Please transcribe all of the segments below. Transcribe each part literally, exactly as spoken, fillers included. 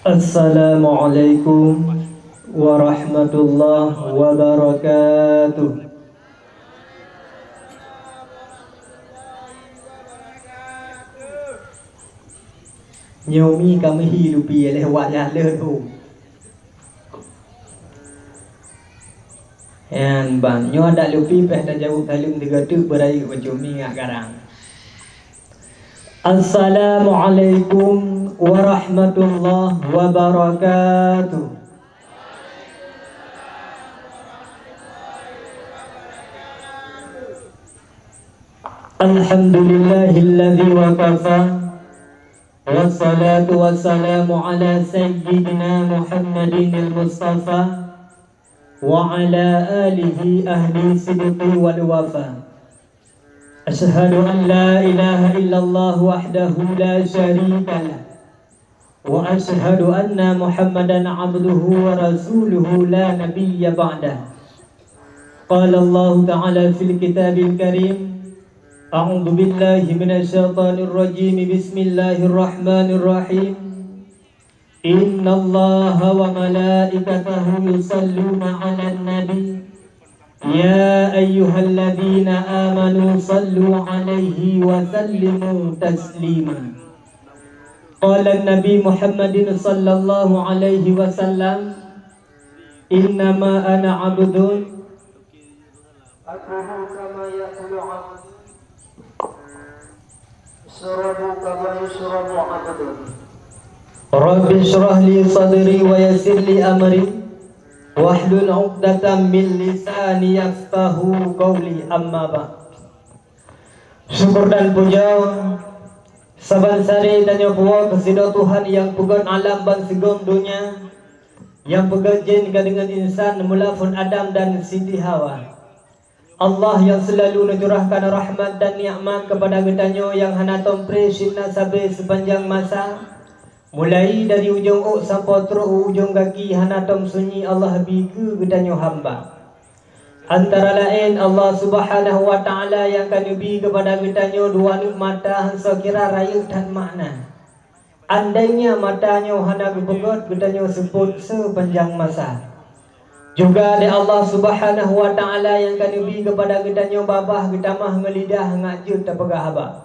Assalamualaikum warahmatullahi wabarakatuh. Nyoe mi ka meuhi lupi lé wak nyang leuet hu. Nyan ban, nyoe adak lupi péh tajaweueb saleuem tiga teuk beurayeuk bacut mi ngat garang. Assalamualaikum warahmatullahi wabarakatuh. Alhamdulillahilladzi wa kafa. Wassalatu wassalamu ala sayyidina Muhammadinil Mustafa wa ala alihi ahli sidqi wal wafa. Asyhadu an la ilaha illallah wahdahu la syarika lah. Wa asyhadu anna Muhammadan abduhu wa rasuluhu la nabiyya ba'dah. Qala Allahu ta'ala fil kitabil karim, a'udzu billahi minasy syaithanir rajim. Bismillahirrahmanirrahim. Innallaha wa malaikatahu yusalluna 'alan nabi. Ya ayyuhalladzina amanu sallu 'alaihi wa sallimu taslima. Qala Nabi Muhammadin sallallahu alaihi wasallam, "Innama ana abdun akulu kama yakulu abdi, syarabu kama yusyrabu abdi." Rabbi shrah li sadri wa yassir li amri, wahlul 'uqdatam min lisani yafqahu qawli, amma ba'd. Syukur dan puja saban sari tanyoe puwoe keu sidroe Tuhan nyang peugöt alam ban sigom donya, nyang peugöt jin ka deungon insan mula phon Adam dan Siti Hawa. Allah nyang seulalu neucurahkan rahmat dan nikmat keupada geutanyoe nyang hana tom pré sinan sabe seupanjang masa, mulai dari ujong ôk sampoe trok u ujong gaki hana tom sunyi Allah bi keu geutanyoe hamba. Antara laén Allah Subhanahu wa Ta'ala nyang ka neubi keupada geutanyoe dua aneuk mata han soe kira rayeuk that makna. Andainya mata nyoe hana geupeugöt geutanyoe seupôt seupanjang masa. Juga lé Allah Subhanahu wa Ta'ala nyang ka neubi keupada geutanyoe babah geutamah ngon lidah ngat jeuet tapeugah haba.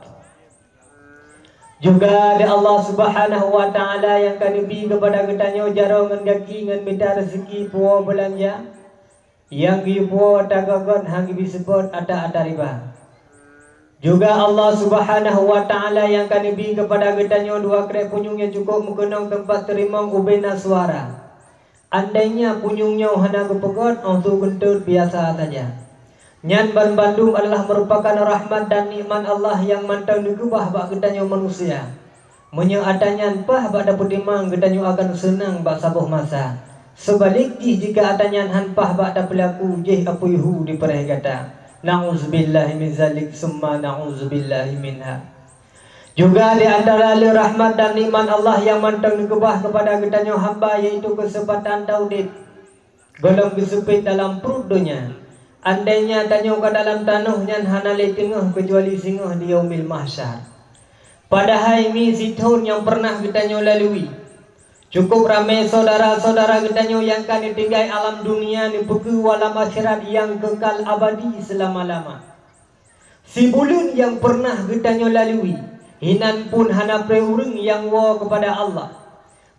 Juga lé Allah Subhanahu wa Ta'ala nyang ka neubi keupada geutanyoe jaroe ngon gaki ngon mita reuzeuki puwoe beulanja, nyang geuyue puwoe ata göt-göt han geubi seupôt ata-ata riba. Juga Allah Subhanahu wa Ta'ala nyang ka neubi keupada geutanyoe dua krek punyueng nyang cukôp meukeunong teumpat teurimong ubena suara. Andainya punyueng nyoe hana geupeugöt, 'oh su geuntot biasa saja. Nyan banmandum adalah meurupakan rahmat dan nikmat Allah nyang mantong neukeubah bak geutanyoe manusia. Meunyoe ata nyan paih bak tapeutimang, geutanyoe akan seunang bak saboh masa. Seubalek jih, jika ata nyan han paih bak tapeulaku, jih apui hu dipeureh gata. Na'udzubillahi min zalik, summa na'udzubillahi minha. Juga di antara le rahmat dan nikmat Allah nyang mantong neukeubah keupada geutanyoe hamba, yaitu keuseumpatan taudeb gohlom geuseupet dalam pruet donya. Andainya tanyoe ka dalam tanoh nyan hana lé teungoh keucuali singoh di Yaumil Mahsyar. Padahai mi sithon nyang peureunah geutanyoe lalui. Cukôp ramé syedara-syedara geutanyoe nyang ka neutinggai alam dunia neupeukeue u alam akhirat nyang keukal abadi seulama-lama. Sibuleuen nyang peureunah geutanyoe lalui, hinan pun hana preh ureuëng nyang woe keupada Allah.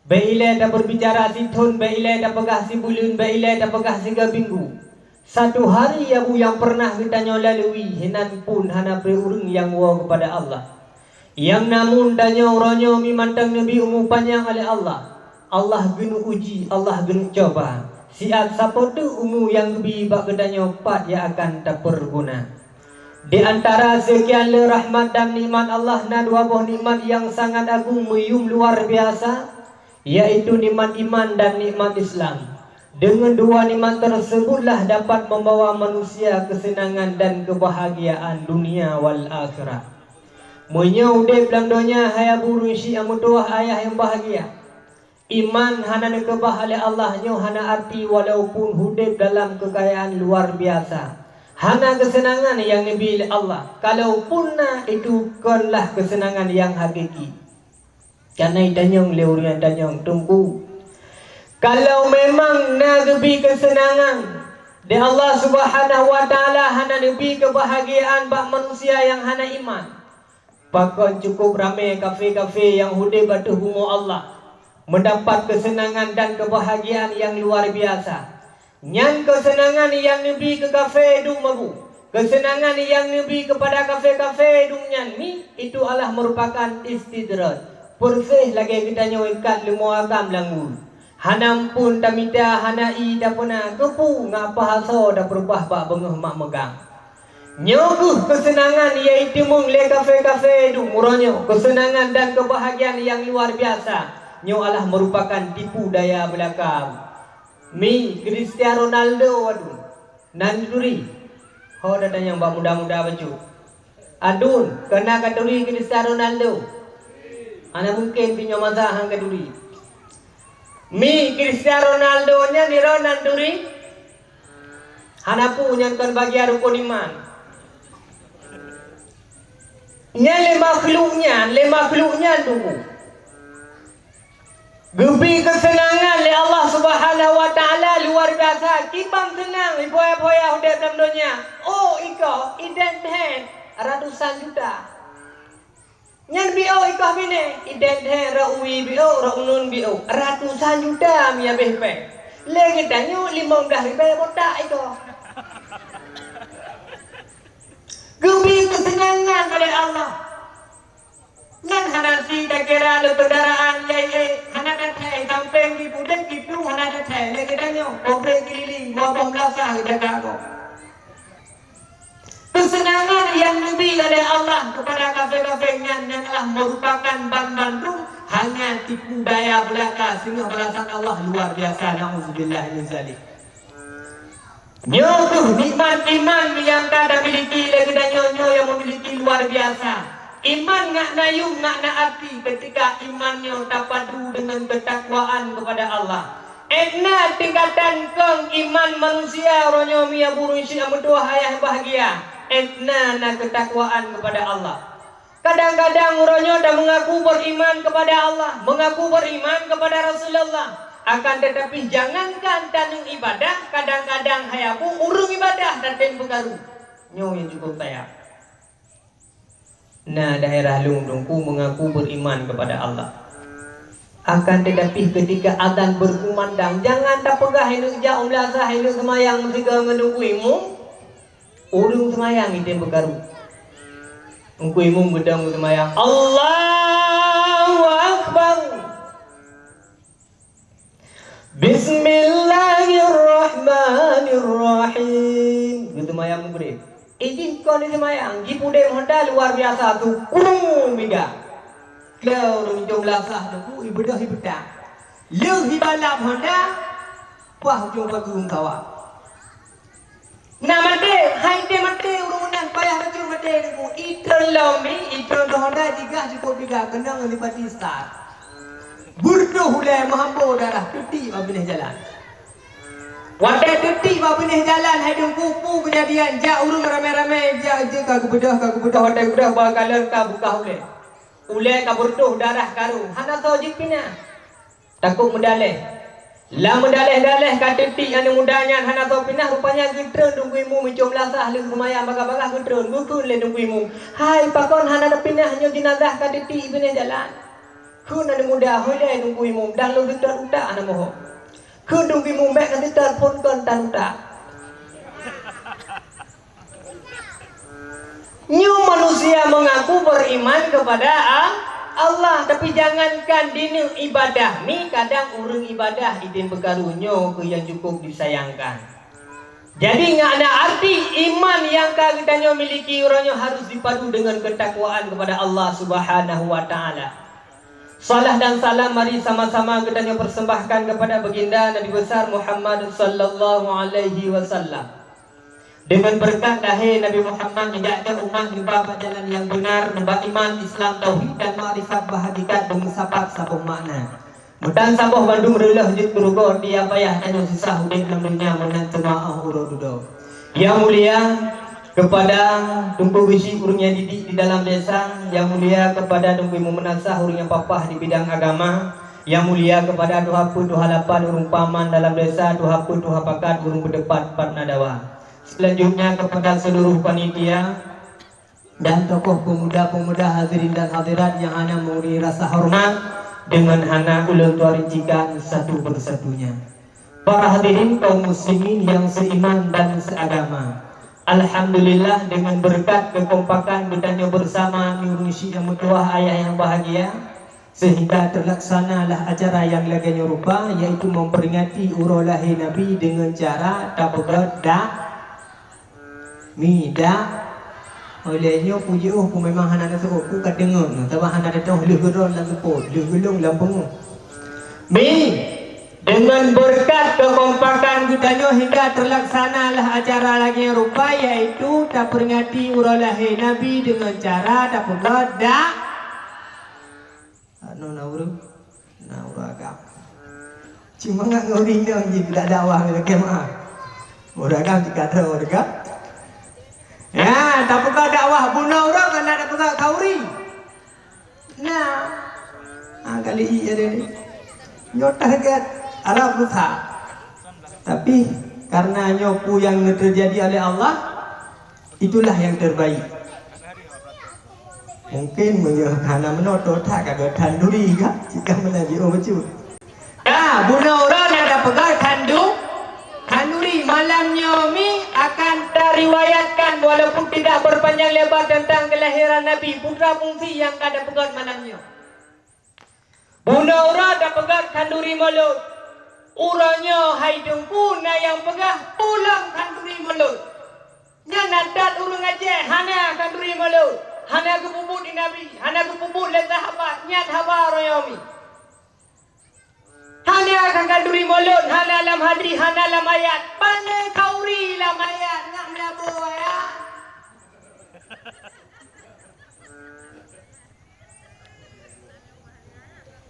Bék ilée tapeurbicara sithon, bék ilée tapeugah sibuleuen, bék ilée tapeugah siga minggu. Satu hari saboh nyang peureunah geutanyoe lalui, hinan pun hana preh ureuëng nyang woe keupada Allah. Nyang na mun tanyoe uroe nyoe mi mantong neubi umu panyang lé Allah. Allah geuneuk uji, Allah geuneuk cuba. Siat sapeue teuk umu nyang geubi bak geutanyoe pat nyang akan tapeuguna. Di antara seukian le rahmat dan nikmat Allah na dua boh nikmat nyang sangat agung meuyuem luar biasa, yaitu nikmat iman dan nikmat Islam. Deungon dua nikmat teuseubutlah dapat membawa manusia keuseunangan dan keubahgiaan dunia wal akhirah. Meunyoe udeb lam donya hai abu reunsyiek meutuwah ayah nyang bahgia, iman hana neukeubah lé Allah nyoe hana arti walaupun udeb dalam keukayaan luar biasa. Hana keuseunangan nyang neubi lé Allah, kalaupun na itu konlah keuseunangan nyang hakiki. Kana itanyong lé ureuëng nyang tanyong, Teungku, kalau memang na geubi keuseunangan di Allah Subhanahu wa Taala, hana neubi keubahgiaan bak manusia nyang hana iman, pakon cukup ramé kafé-kafé nyang udeb ateueh bumoe Allah, meudapat keuseunangan dan keubahgiaan nyang luar biasa. Nyan keuseunangan nyang neubi keu kafé duek mabu. Keuseunangan nyang neubi keupada kafé-kafé duek nyan mi, itu adalah meurupakan istidraj. Peureséh lagée geutanyoe ikat leumo agam lam gui. Hana amphon tamita, hana ié tapeuna, keupeue ngon paha soe tapeureubah bak beungoh mak meugang. Nyoe kheueh keuseunangan nyang iteumeung lé kafé-kafé duek uroe nyoe, keuseunangan dan keubahgiaan nyang luar biasa. Nyoe adalah meurupakan tipu daya beulaka. Mi, Cristiano Ronaldo, aduh, nan turi. Ho, datang nyang bak muda-muda bacut. Adun, keunan ka turi Cristiano Ronaldo? Hana mungken, pih nyoe masa han ka turi. Mi, Cristiano Ronaldo nyan niro nan turi? Hana peue, nyan kon bagian rukun iman. Nyan lé makhluk nyan, lé makhluk nyan tunggu. Geubi keuseunangan lé Allah Subhanahu wa Taala luar biasa, kiban seunang, ipoya-poya udeb lam donya. Oh, ikoh, idéh-déh, ratusan juta. Nyan biôh ikoh binéh, idéh-déh, rot wie biôh, rot uneun biôh, ratusan juta mi habéh péng. Lé geutanyoe limong blaih ribée botak ikoh. Geubi keuseunangan oleh Allah. Nyan hana si takira lé kendaraan, yai, hana tathai, sampéng di pudek itu hana tathai. Lé geutanyoe, pobré keulileng, dua boh meulasah jaga gob. Keuseunangan nyang neubi oleh Allah keupada kafé-kafé nyan, nyan adalah meurupakan banmandum hanya tipu daya beulaka, singoh balasan Allah luar biasa. Nauzubillah min zalik. Nyoe kheueh nikmat iman nyang ka tamiliki lé geutanyoe, nyoe nyang memiliki luar biasa. Iman ngat na yuem, ngat na arti ketika iman nyoe tapadu deungon keutakwaan keupada Allah. Étna tingkatan kong iman manusia uroe nyoe, mi abu runcit nyang meutuwah ayah nyang bahgia, étna na keutakwaan keupada Allah. Kadang-kadang uroe nyoe tameungaku beuriman keupada Allah, meungaku beuriman keupada Rasulullah, akan teutapi jangankan taneueng ibadah, kadang-kadang hai abu ureuëng ibadah tatem peukaru. Nyoe nyang cukup sayang. Na daerah lôn Teungku meungaku beuriman keupada Allah. Akan teutapi ketika azan beukumandang, jangan tapeugah ineuk jak u meulasah, ineuk seumayang meusigoe ngon Teungku Imum. Ureuëng seumayang item peukaru. Teungku Imum geudong seumayang, "Allahu Akbar. Bismillahirrahmanirrahim." Geuseumayang meugreb. Idéh kon seumayang, jipudeb honda luar biasa, tu kurung miga. Keu ureuëng jong lasah Teungku, ibeudôh ibeutang. Lheueh ibalap honda, paih ujong pageue meukawa. Na maté, hai teuh maté ureuëng meunan, payah bacut maté Teungku. Item lom mi, item honda jigah jikôt piga, keunong ngon lipati start. Beureudoh ulée meuhambo darah, teuti bak binéh jalan. Watée teuti bak binéh jalan, hai Teungku, peue keujadian, jak ureuëng ramé-ramé, jak jeuet ka geubeudôh, ka geubeudôh, watée geubeudôh, bak kalon ka beukah ulée. Ulée ka beureudoh darah karô, hana soe jeuet pinah. Takot meudaleh. Lam meudaleh-daleh ka teuti aneuëk muda nyan hana soe pinah, rupanya geutreun Teungku Imum meucom lasah lheueh seumayang bagah-bagah geutreun, geukheun lé Teungku Imum, "Hai, pakon hana tapinah nyoe jeunazah ka teuti binéh jalan?" Kheun aneuëk muda, "Hôi lé Teungku Imum, dan lôn seutôt utak hana moho." Kheun Teungku Imum, "Bék kaseutôt phon kon tan utak." Nyoe manusia mengaku beriman kepada A-, Allah, tapi jangankan dineuk ibadah, mi kadang ureuëng ibadah idin peukaru, nyoe keuh nyang cukup disayangkan. Jadi, ngon arti iman nyang ka geutanyoe miliki uroe nyoe harus dipadu dengan ketakwaan kepada Allah Subhanahu wa Ta'ala. Salah dan salam mari sama-sama geutanyoe persembahkan kepada Baginda Nabi Besar Muhammad sallallahu alaihi wasallam. Deungon beureukat lahé Nabi Muhammad, neujak keu umat neuba bak jalan nyang beunar, neuba iman, Islam, tauhid dan makrifat bak hakikat, beumeusapat saboh makna. Meutan saboh bandum reuloh jeuet keu rugoe, tiap payah tanyoe susah udeb lam donya meunan teuma óh uroe dudoe. Nyang mulia, Kepada Teungku Geuchik ureuëng nyang didik di dalam desa, yang mulia kepada Teungku Imum Meunasah ureuëng nyang papah di bidang agama, yang mulia kepada Tuha Peuet, Tuha Lapan ureuëng paman dalam desa, Tuha Peuet, Tuha Pakat ureuëng beuteupat pat na dawa. Selanjutnya kepada seluruh panitia dan tokoh pemuda-pemuda hadirin dan hadirat yang hana meuri rasa hormat dengan hana ulôn tuarijikan satu persatunya. Para hadirin kaum muslimin yang seiman dan seagama. Alhamdulillah, dengan berkat kekompakan geutanyoe bersama ureuëng syiek nyang meutuwah, ayah yang bahagia, sehingga terlaksanalah acara yang lagée nyoe rupa, yaitu memperingati uroe lahé Nabi dengan cara tapeugét da-, Mi, dak. Oleh nyoe peue jiôh, peue memang hana teuseubut, peue ka deungoe, sabab hana teutoh lheueh keudroe lam seupôt, lheueh geulong lam peungeuh. Mi, deungon beureukat keukompakan geutanyoe hingga teulaksanalah acara lagée rupa, yaitu taperingati uroe lahé Nabi deungon cara tapeugét dak. Anoe na ureuëng, na ureuëng agam. Cuma ngat ngon ureuëng inong jih dak dakwah ngon keumaah. Ureuëng agam jih ka droe ureuëng agam. Ya, tapeugah dakwah bunoe ureuëng kan nak tapeugah khauri. Nah, ha, kali ini ada ni. Nyoe target Arab Nusa. Tapi karena nyoe peue nyang teujadi oleh Allah, itulah yang terbaik. Mungkin meunyoe hana meunoe toh that ka geutanuri ka, jika meunan jiôh bacut. Ka, bunoe uroe nyang tapeugah tandu-, tanuri malam nyoe mi akan tariwayatkan walaupun tidak berpanjang lebar tentang kelahiran Nabi, putra pungsi nyang ka tapeugah malam nyoe. Bunoe uroe tapeugah khanduri mulod. Uroe nyoe hai Teungku na nyang peugah pulang khanduri mulod. Nyan adat ureuëng Aceh hana khanduri mulod, hana geupeubuet di Nabi, hana geupeubuet lé sahabat, nyan haba uroe nyoe mi. Hana khanduri mulod, hana lam hadis, hana lam ayat, pane khauri lam ayat, ngat meulaboh ayat.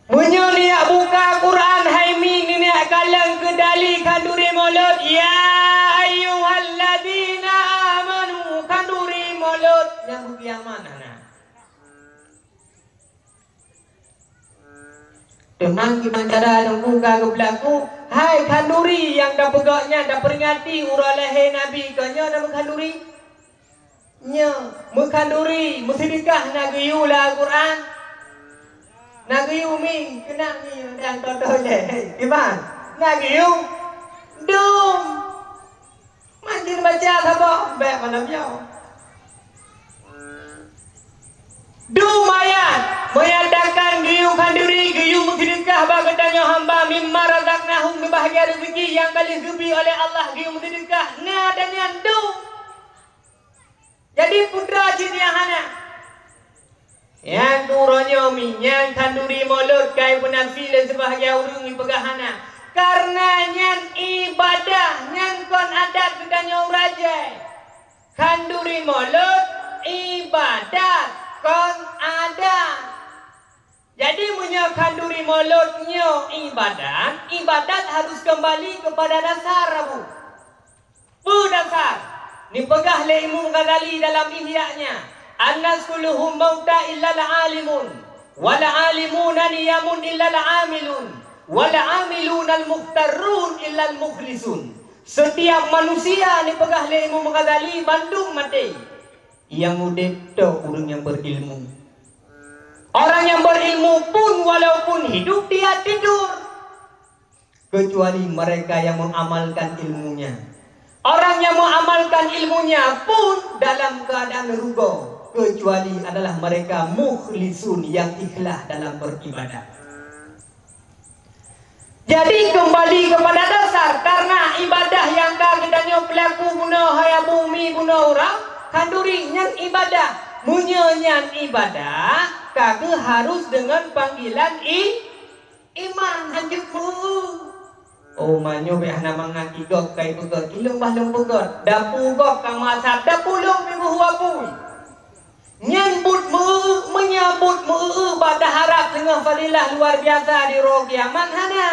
Meunyoe neujak buka Quran hai mi neujak kalon keu dali khanduri mulod, ya ayyuhalladzina amanu, khanduri mulod nyang beugiaman hana. Teuma kiban cara Teungku ka geupeulaku, hai khanduri nyang tapeugah nyan taperingati uroe lahé Nabi, kon nyoe na meukhanduri? Nyoe, meukhanduri, meuseudeukah na geuyue lam Al-Quran? Na geuyue mi, keunan mi dan totoe lé. Kiban? Na geuyue? Dum. Manjeuet baca saboh, bék malam nyoe. Dum ayat menyatakan geuyue khanduri, geuyue meuseudeukah bak geutanyoe hamba mimma razaqnahum, geubahgia rezeki nyang ka lheueh geubri oleh Allah, geuyue meuseudeukah, na dan nyan dum. Jadi putra cit nyang hana. Nyan uroe nyoe mi, nyan khanduri mulod kai beunafsi lé seubahagian ureuëng ipeugah hana. Kareuna nyan ibadah, nyan kon adat geutanyoe ureuëng Aceh. Khanduri mulod ibadat kon adat. Jadi meunyoe khanduri mulod nyoe ibadat, ibadat harus kembali kepada dasar, Abu. Peue dasar? Neupeugah lé Imam Ghazali dalam Ihya-nya, "Annas kulluhum mauta illal alimun, wal alimuna niyamun illal amilun, wal amilunal mukhtarun illal mukhlisun." Setiap manusia, neupeugah lé Imam Ghazali, bandum maté. Nyang udeb tok ureuëng nyang berilmu. Orang yang berilmu pun walaupun hidup dia tidur, kecuali mereka yang mengamalkan ilmunya. Orang yang mengamalkan ilmunya pun dalam keadaan rugoe, kecuali adalah mereka mukhlisun yang ikhlas dalam beribadah. Jadi kembali kepada dasar, karena ibadah nyang ka geutanyoe peulaku bunoe hai Abu mi bunoe uroe khanduri nyan ibadah. Meunyoe nyan ibadah, ka geuharus deungon panggilan i-, iman, hanjeuet meu-, oh, meunyoe bék hana mangat i gob kai beugöt, ilong bah lôn beugöt, dapu gob ka masak, dapu lôn pih beuhua pui. Nyan buet meu-, meunyoe buet meu-, bah taharab teungoh fadilah luar biasa di uroe kiamat, hana.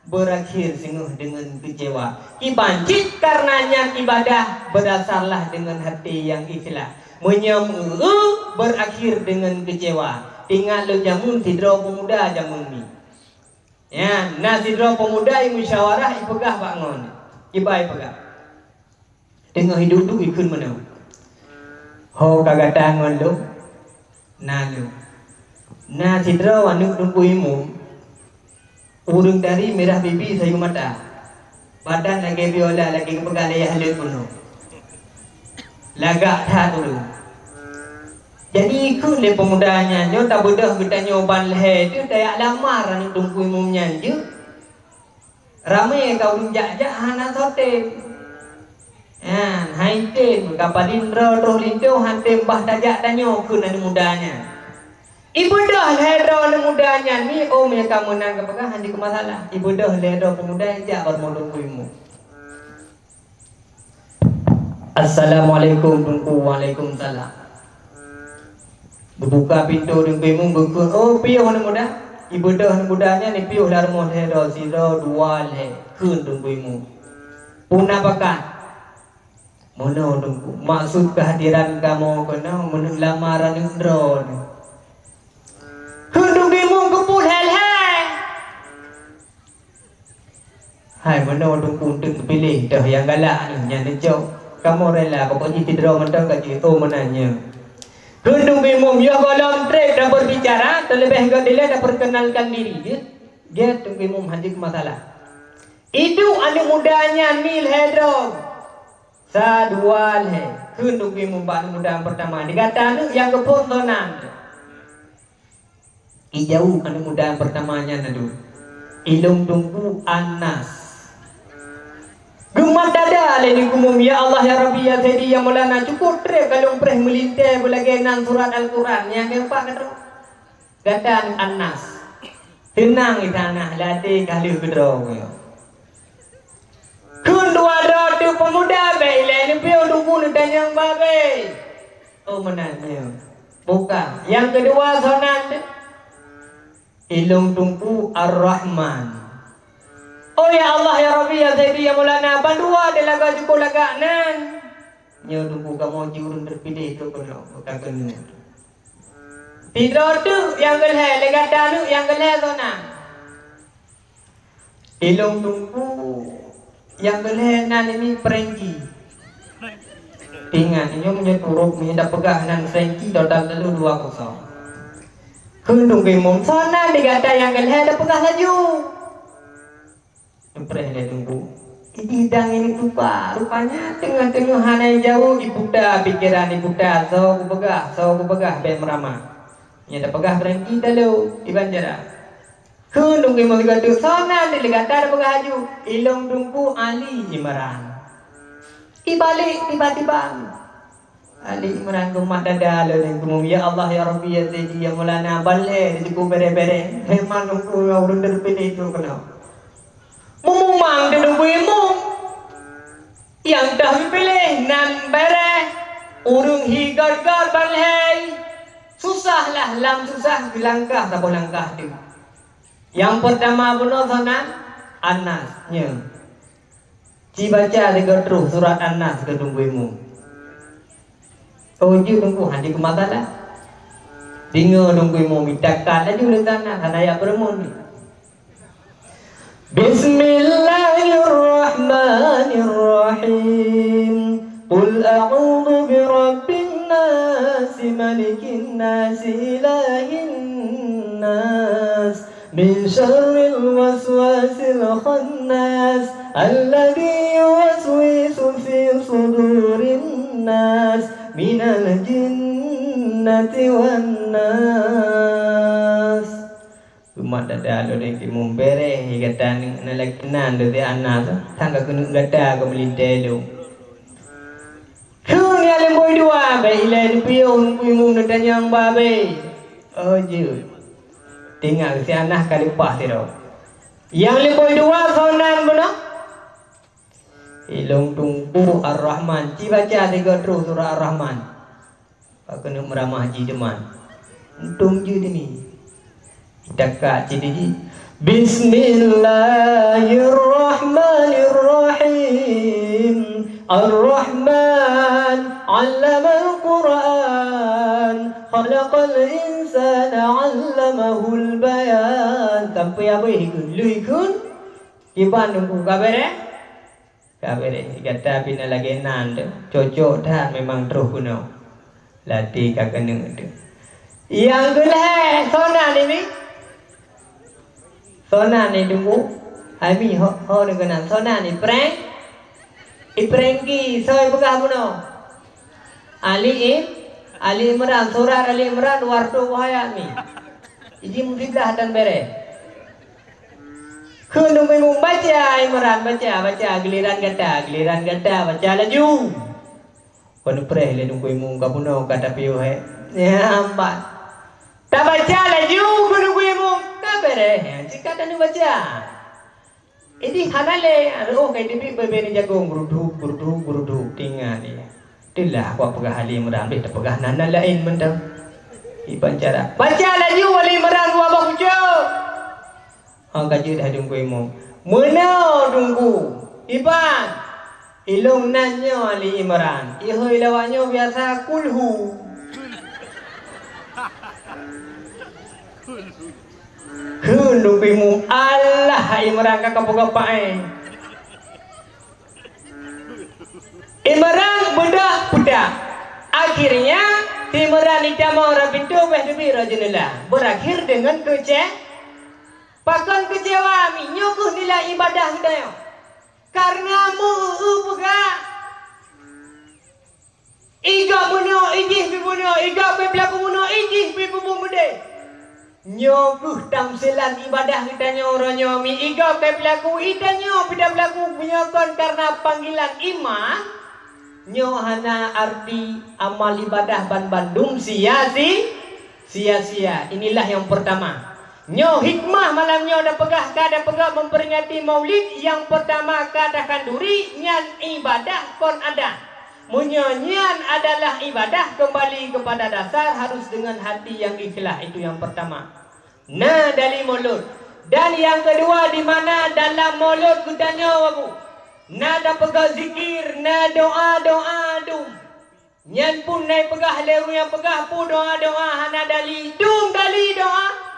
berakhir singoh deungon keucewa. Kiban cit kareuna nyan ibadah, beudasarlah deungon hati nyang ikhlas. Meunyoe eu, berakhir deungon keucewa. Ingat lôn jameun sidroe peumuda jameun nyoe. Nyan, na sidroe peumuda imusyawarah ipeugah bak ngon. Kiban ipeugah. Teungoh iduek-duek ikheun meunoe, "Ho ka gata ngon lôn?" "Na lôn." "Na sidroe aneuëk Teungku Imum, ureuëng dari mirah bibi sayu mata, badan lagée biola lagée geupeugah lé yah leuet bunoe. Lagak that ureuëng." Jadi ikheun lé peumuda nyan, "Nyoe tabeudôh geutanyoe ban lhée teuh tajak lamar aneuëk Teungku Imum nyan jeuet." Ramé ka ureuëng jak-jak hana soe tem. Nyan, hai tem, ka padum droe troh linto han tem bah tajak tanyoe kheun aneuëk muda nyan. Ibeudôh lhée droe aneuëk muda nyan nyoe, oh, meunyoe ka meunan ka peugah han jeuet keu masalah. Ibeudôh lhée droe peumuda jak bak rumoh Teungku Imum. "Assalamualaikum Teungku." "Waalaikumsalam." Geubuka pintoe Teungku Imum geukheun, "Oh, piôh aneuëk muda." Ibeudôh aneuëk muda nyan ipiôh lam rumoh lhée droe, sidroe, dua, lhée, kheun Teungku Imum. "Peue na pakat?" "Meunoe Teungku, maksud keuhadiran kamoe keunoe meuneuk lamar aneuëk droeneuh." Kheun Teungku Imum, "Keupeue lhée-lhée?" "Hai meunoe Teungku, eunteuk piléh toh nyang galak nyoe, nyan neucok. Kamoe rela, pokok jih sidroe mantong ka jeuet." "Oh, meunan nyoe." Kheun Teungku Imum, "Yoh gohlom treb tapeurbicara, teuleubeh gét dilée tapeurkeunalkan diri jeuet." Gét Teungku Imum han jeuet keu masalah. Iduek aneuëk muda nyan nyoe lhée droe. Sa, dua, lhée. Kheun Teungku Imum bak aneuëk muda nyang peurtama, "Di gata aneuëk nyang geuphon soe nan?" Ijaweueb aneuëk muda nyang peurtama nyan, "Aduh, ilôn Teungku Anas." Geumat dada lé Teungku Imum, "Ya Allah, ya Rabbi, ya Sayyidi, ya Maulana, cukôp treb ka lôn preh meulintée beulagée nan surat Al-Quran nyang keumpat keudroe. Gata aneuëk Anas. Teunang di sana, ladée ka lheueh keudroe nyoe." Kheun dua droe teuk peumuda, "Bék ilée neupiôh Teungku, neutanyong babé." "Oh, meunan nyoe." Buka. "Nyang keudua soe nan?" "Ilôn Teungku Ar-Rahman." "Oh, ya Allah, ya Rabbi, ya Sayyidi, ya Maulana, bandua dilagak cukôp lagak nan." "Nyoe Teungku, kamoe jih ureuëng teupiléh trok keunoe, ka keunoe." Sidroe teuk nyang keulhée, lé gata aneuëk nyang keulhée soe nan? "Ilôn Teungku, nyang keulhée nan ini Frankie." Ingat, nyoe meunyoe turok, meunyoe tapeugah nan Frankie, total teuh dua kosong. Kheun Teungku Imum, "Soe nan di gata nyang keulhée, tapeugah laju." Teupreh lé Teungku. Idang ini tuka, rupanya teungoh-teungoh hana jaweueb, iputa pikeran, iputa, soe kupeugah, soe kupeugah, bék meuramah. Nyang tapeugah Frankie talo, iban jara. Kheun Teungku Imum sigoe teuk, "Soe nan di gata tapeugah laju?" "Ilôn Teungku Ali Imran." Ibalek tiba-tiba. Ali Imran geumat dada lé Teungku Imum, "Ya Allah, ya Rabbi, ya Sayyidi, ya Maulana, balée di Teungku bere-bere. Memang Teungku ureuëng teupiléh trok keunoe." Meumumang di Teungku Imum. Nyang toh geupiléh nan bere, ureuëng hi gor-gor balée. Susahlah lam susah geulangkah saboh langkah teuk. Nyang peurtama bunoe soe nan? Anas, nyoe. Ci baca sigoe troh surat An-Nas keu Teungku Imum. Oh, jeuet Teungku, hana keumasalah. Deungoe Teungku Imum, itakat laju leusanan, hana jak peureumeun. Bismillahirrahmanirrahim. Qul a'udzu birabbin nas, malikin nas, ilahin nas. Min syarril waswasil khannas, alladzi yuwaswisu fi sudurin nas, minal jinnati wan nas. Umat dada lôn nyang timu bereh, gata na lagée nan, Teungku Anas, sang ka keuneuk gata ka meulintée lôn. Kheun nyang lumbôi dua, bék ilée neupiôh Teungku Imum neutanyong babé. Oh, jeuet. Teungoh si Anas ka leupah sidroe. Nyang lumbôi dua soe nan bunoe? Ilôn Teungku Ar-Rahman. Ci baca sigoe troh surat Ar-Rahman. Ka keuneuk meuramah jih teuma. Untông jeuet ini. Itakat cit jih. Bismillahirrahmanirrahim. Ar-Rahman, 'allamal Qur'an, khalaqal insana, 'allamahul bayan. Sampai habéh ikheun, lheuh ikheun, kiban Teungku ka beureh? Ka beureh, gata pih na lagée nan teuh. Cocok that memang troh keunoe. Latih ka keuneuk teuh. Nyang keulhée, soe nan ini? Soe nan ni Teungku? Hai mi, ho, ho ni keunan. Soe nan ni? Prank? Iprengki, soe peugah bunoe? Ali Im-, Ali Imran, surat Ali Imran, warto buhaya mi. Iji musibah dan beureh. Kheun Teungku Imum, baca Imran, baca, baca, giliran gata, giliran gata, baca laju. Kon preh lé Teungku Imum ka bunoe ka tapiôh, eh. Nyan ban. Tabaca laju kheun Teungku Imum, ka beureh, eh, cit ka taneuk baca. Ideh hana lé, reuôh ka teubiet bebe ni jagong, guruduk, guruduk, guruduk, tinggai dia. Teulah kupeugah Ali Imran, beh tapeugah nan-nan laén mantong. Iban cara. Baca laju Ali Imran dua boh pucuk. Ha, ka jeuet hai Teungku Imum. Meunoe Teungku, iban. Ilôn nan nyoe Ali Imran. Ihôi lawak nyoe biasa kulhu. Kheun Teungku Imum, alah hai Imran ka kapeugah paéh. Imran beudôh peugah. Akhirnya, si Imran itamong rot pintoe beh teubiet rot jeuneulah. Berakhir dengan kece-, pakon kecewa mi, nyoe kheueh nilai ibadah geutanyoe. Karena meu-eu peugah. Igok bunoe, ijih pih bunoe, igok pih peulaku bunoe, ijih pih peubuet meudeh. Nyoe kheueh tamsilan ibadah geutanyoe uroe nyoe mi, igok pih peulaku, geutanyoe pih tapeulaku, meunyoe kon karena panggilan iman, nyoe hana arti amal ibadah banmandum sia-si-, sia-sia. Inilah yang pertama. Nyoe hikmah malam nyoe tapeugah ka tapeugah memperingati Maulid nyang pertama ka takhanduri nyan ibadah kon adat. Meunyoe nyan adalah ibadah kembali kepada dasar harus dengan hati yang ikhlas, itu yang pertama. Na dali mulod. Dan yang kedua di mana dalam mulod geutanyoe Abu? Na tapeugah zikir, na doa-doa dum. Nyan pun na ipeugah lé ureuëng nyang peugah peue doa-doa hana dali, dum dali doa.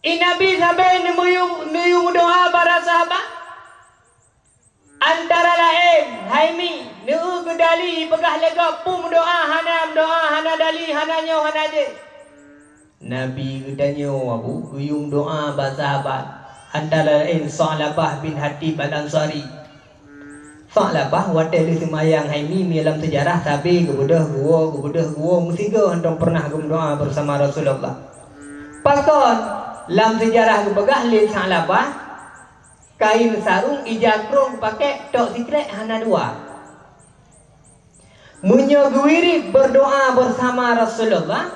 I Nabi sabe neumiyueb, neuyue meudoa bak sahabat. Antara laén, hai mi, neu-eu keu dali peugah lé gob peue meudoa hana meudoa, hana dali, hana nyoe, hana jih. Nabi geutanyoe Abu geuyue meudoa bak sahabat, antara laén Sa'labah bin Hatib Al-Ansari. Sa'labah watée lheueh seumayang hai mi, mi lam seujarah sabe geubeudôh geuwoe, geubeudôh geuwoe, meusigoe hántom peureunah geumeudoa beusama Rasulullah. Pakon lam seujarah geupeugah lé Sa'labah, kain sarong ija krong geupakée, tok sikrék hana dua. Meunyoe geuwirit beurdoa beusama Rasulullah,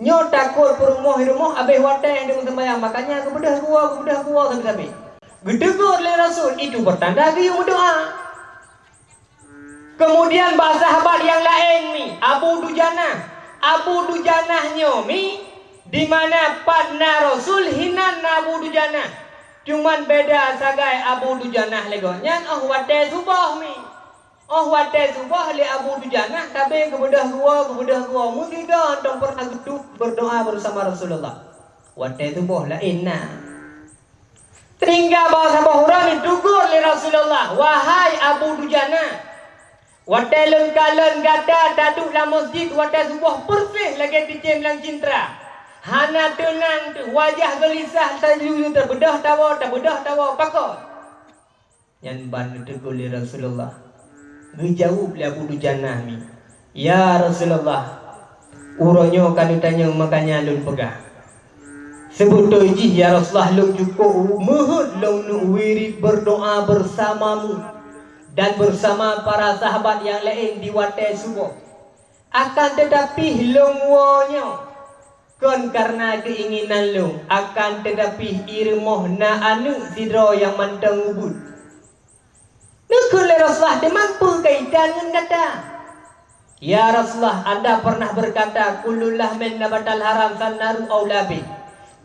nyoe takot peurumoh-rumoh abéh watée deungon seumayang, makanya geubeudôh geuwoe, geubeudôh geuwoe sabe-sabe. Geutegur lé Rasul, itu pertanda geuyue meudoa. Kemudian bak sahabat nyang laén mi, Abu Dujanah. Abu Dujanah nyoe mi, di mana pat na Rasul hinan na Abu Dujanah. Cuman beda sagai Abu Dujanah lé gobnyan óh watée suboh mi. Óh watée suboh lé Abu Dujanah sabe geubeudôh geuwoe, geubeudôh geuwoe, meusigoe hántom peureunah geuduek beurdoa beusama Rasulullah. Watée suboh laén na. Sehingga bak saboh uroe neutegur lé Rasulullah, "Wahai Abu Dujanah, watée lôn kalon gata taduek lam meuseujid watée suboh peureséh lagée cicém lam cintra. Hana teunang teuh, wajah geulisah, tabeudôh tawoe, tabeudôh tawoe, pakon?" Nyan ban neutegur lé Rasulullah. Geujaweueb lé Abu Dujanah mi, "Ya Rasulullah, uroe nyoe ka neutanyong, makanya lôn peugah. Seubeutôi jih ya Rasulullah, lôn cukôp meuheuet lôn neuk wirit beurdoa beusamamu dan beusama para sahabat nyang laén di watée suboh. Akan teutapi lôn woe nyoe kon kareuna keuinginan lôn, akan teutapi i rumoh na aneuëk sidroe nyang mantong ubit." Neukheun lé Rasulullah, "Teuma peue kaitan ngon gata?" "Ya Rasulullah, Anda pernah berkata, 'Kullu lahmin nabatal haram fannaru aula bih.'